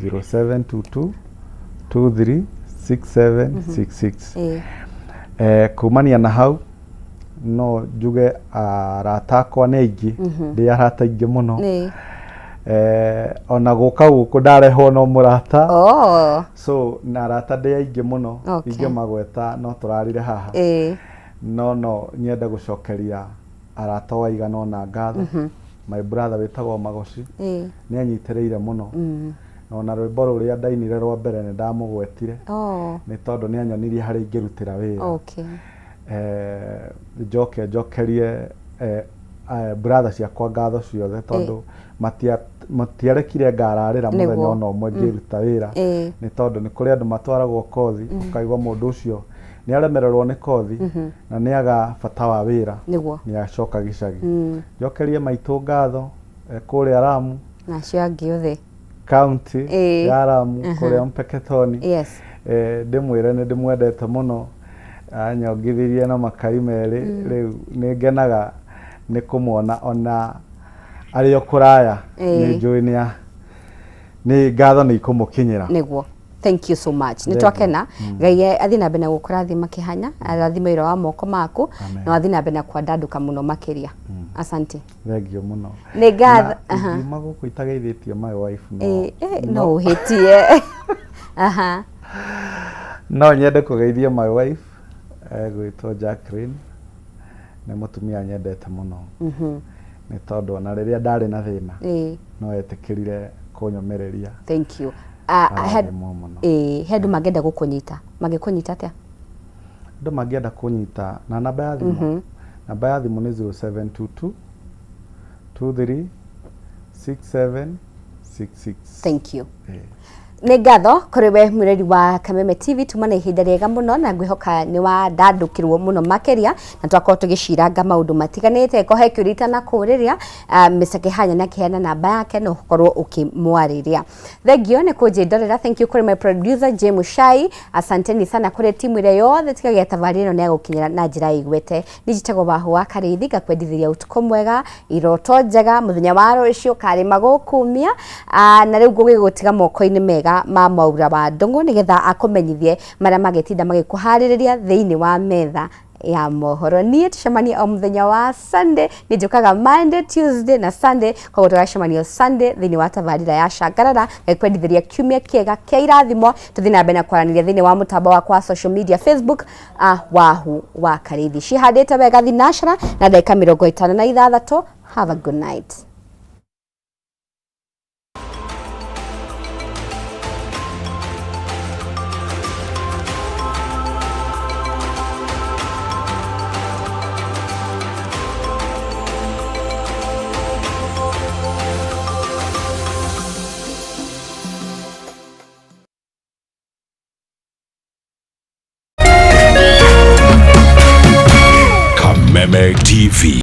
0722 23 6766. Kumania na hau no njuge arata akwa nĩ aingĩ, ndĩ arata aingĩ mũno. Ona gũka gũkũ ndarehwo no mũrata. Oh. So na arata ndĩ aingĩ mũno. Okay. Ingĩmagweta no tũrarire haha. No no nyende gũcokeria arata o aigana ũna ngatho. My brother wĩtagwo Magoci nĩ anyitĩrĩire mũno. Na ona rwĩmbo rũrĩa ndainire rwa mbere nĩ ndamũgwetire. Oh. Nĩ tondũ nĩ anyonirie harĩa ingĩrutĩra wĩra. Okay. Njoke njokerie brother ciakwa ngatho ciothe tondũ matiarekire ngararĩra mũthenya ona ũmwe ngĩruta wĩra. Nĩ tondũ nĩ kũrĩ andũ matwaragwo kothi ũkaigua mũndũ ũcio nĩ aremererwo nĩ kothi na nĩ aga bata wa wĩra nĩ acoka gĩcagi. Njokerie maitũ ngatho kũrĩa Lamu. Na acio angĩ othe. County ya Lamu kũrĩa Mpeketoni. Yes. Ndĩmwĩre nĩ ndĩmwendete mũno, anyongithirie na makai merĩ, rĩu nĩ ngenaga Nĩ kũmuona ona arĩ o kũraya. Nĩ njũĩ nĩ nĩ ngatho nĩ ikũmũkinyĩra. Nĩguo, thank you so much, nĩ Thank you. twakena. Ngai athiĩ na mbere na gũkũrathima kĩhanya, arathime wĩra wa moko maku, na athiĩ na mbere na kwandandũka mũno makĩria. Asante. Thank you mũno. Nĩ ngatho. Na ingiuma gũkũ itageithĩtio my wife, no No ũhĩtie. Aha. No nyende kũgeithia my wife egwĩtwo Jacqueline. Nĩ mũtumia nyendete mũno nĩ tondũ ona rĩrĩa ndarĩ na thĩna no etĩkĩrire kũnyũmĩrĩria. Thank you. Arathimwo mũno. He andũ mangĩenda gũkũnyita, mangĩkũnyita atĩa? Andũ mangĩenda kũnyita na namba ya thimũ, namba ya thimũ nĩ 0722 23 67 66. Thank you. Nĩ ngatho kũrĩ we mwĩrori wa Kameme TV. Tuma na ihinda rĩega mũno na ngwĩhoka nĩ wandandũkĩrwo mũno makĩria na twakorwo tũgĩciranga maũndũ matiganĩte. Ko he kĩũria itanakũrĩria, Mr. Kĩhanya na kĩheana namba yake no ũkorwo ũkĩmwarĩria. Thengio nĩ kũnjĩndorera. Thank you kũrĩ my producer J Mushai. Asanteni sana kũrĩ timu ĩrĩa yothe tigagia tabarĩra ĩno nĩ yagũkinyĩra na njĩra ĩgwete. Niĩ njĩtagwo Wahu wa Karĩithi, ngakwendithĩria ũtukũ mwega, iroto njega, mũthenya wa rũciũ karĩma gũkumia. Na rĩu ngũgĩgũtiga moko-inĩ mega ma Mwaura wa Ndũng'ũ nĩgetha akũmenyithie marĩa magĩtinda magĩkũharĩrĩria thĩinĩ wa metha ya mohoro. Niĩ tũcemanie o mũthenya wa Sunday. Niĩ njũkaga Monday, Tuesday na Sunday, koguo tũgacemania Sunday thĩinĩ wa tabarĩra ya Cangarara. Ngakwendithĩria kiumia kĩega kĩa irathimo. Tũthiĩ na mbere na kwaranĩria thĩinĩ wa mũtambo wakwa wa social media Facebook, Wahu wa Karĩithi. Cihandĩte wega thinashara na ndagĩka 56. Have a good night. Kameme TV.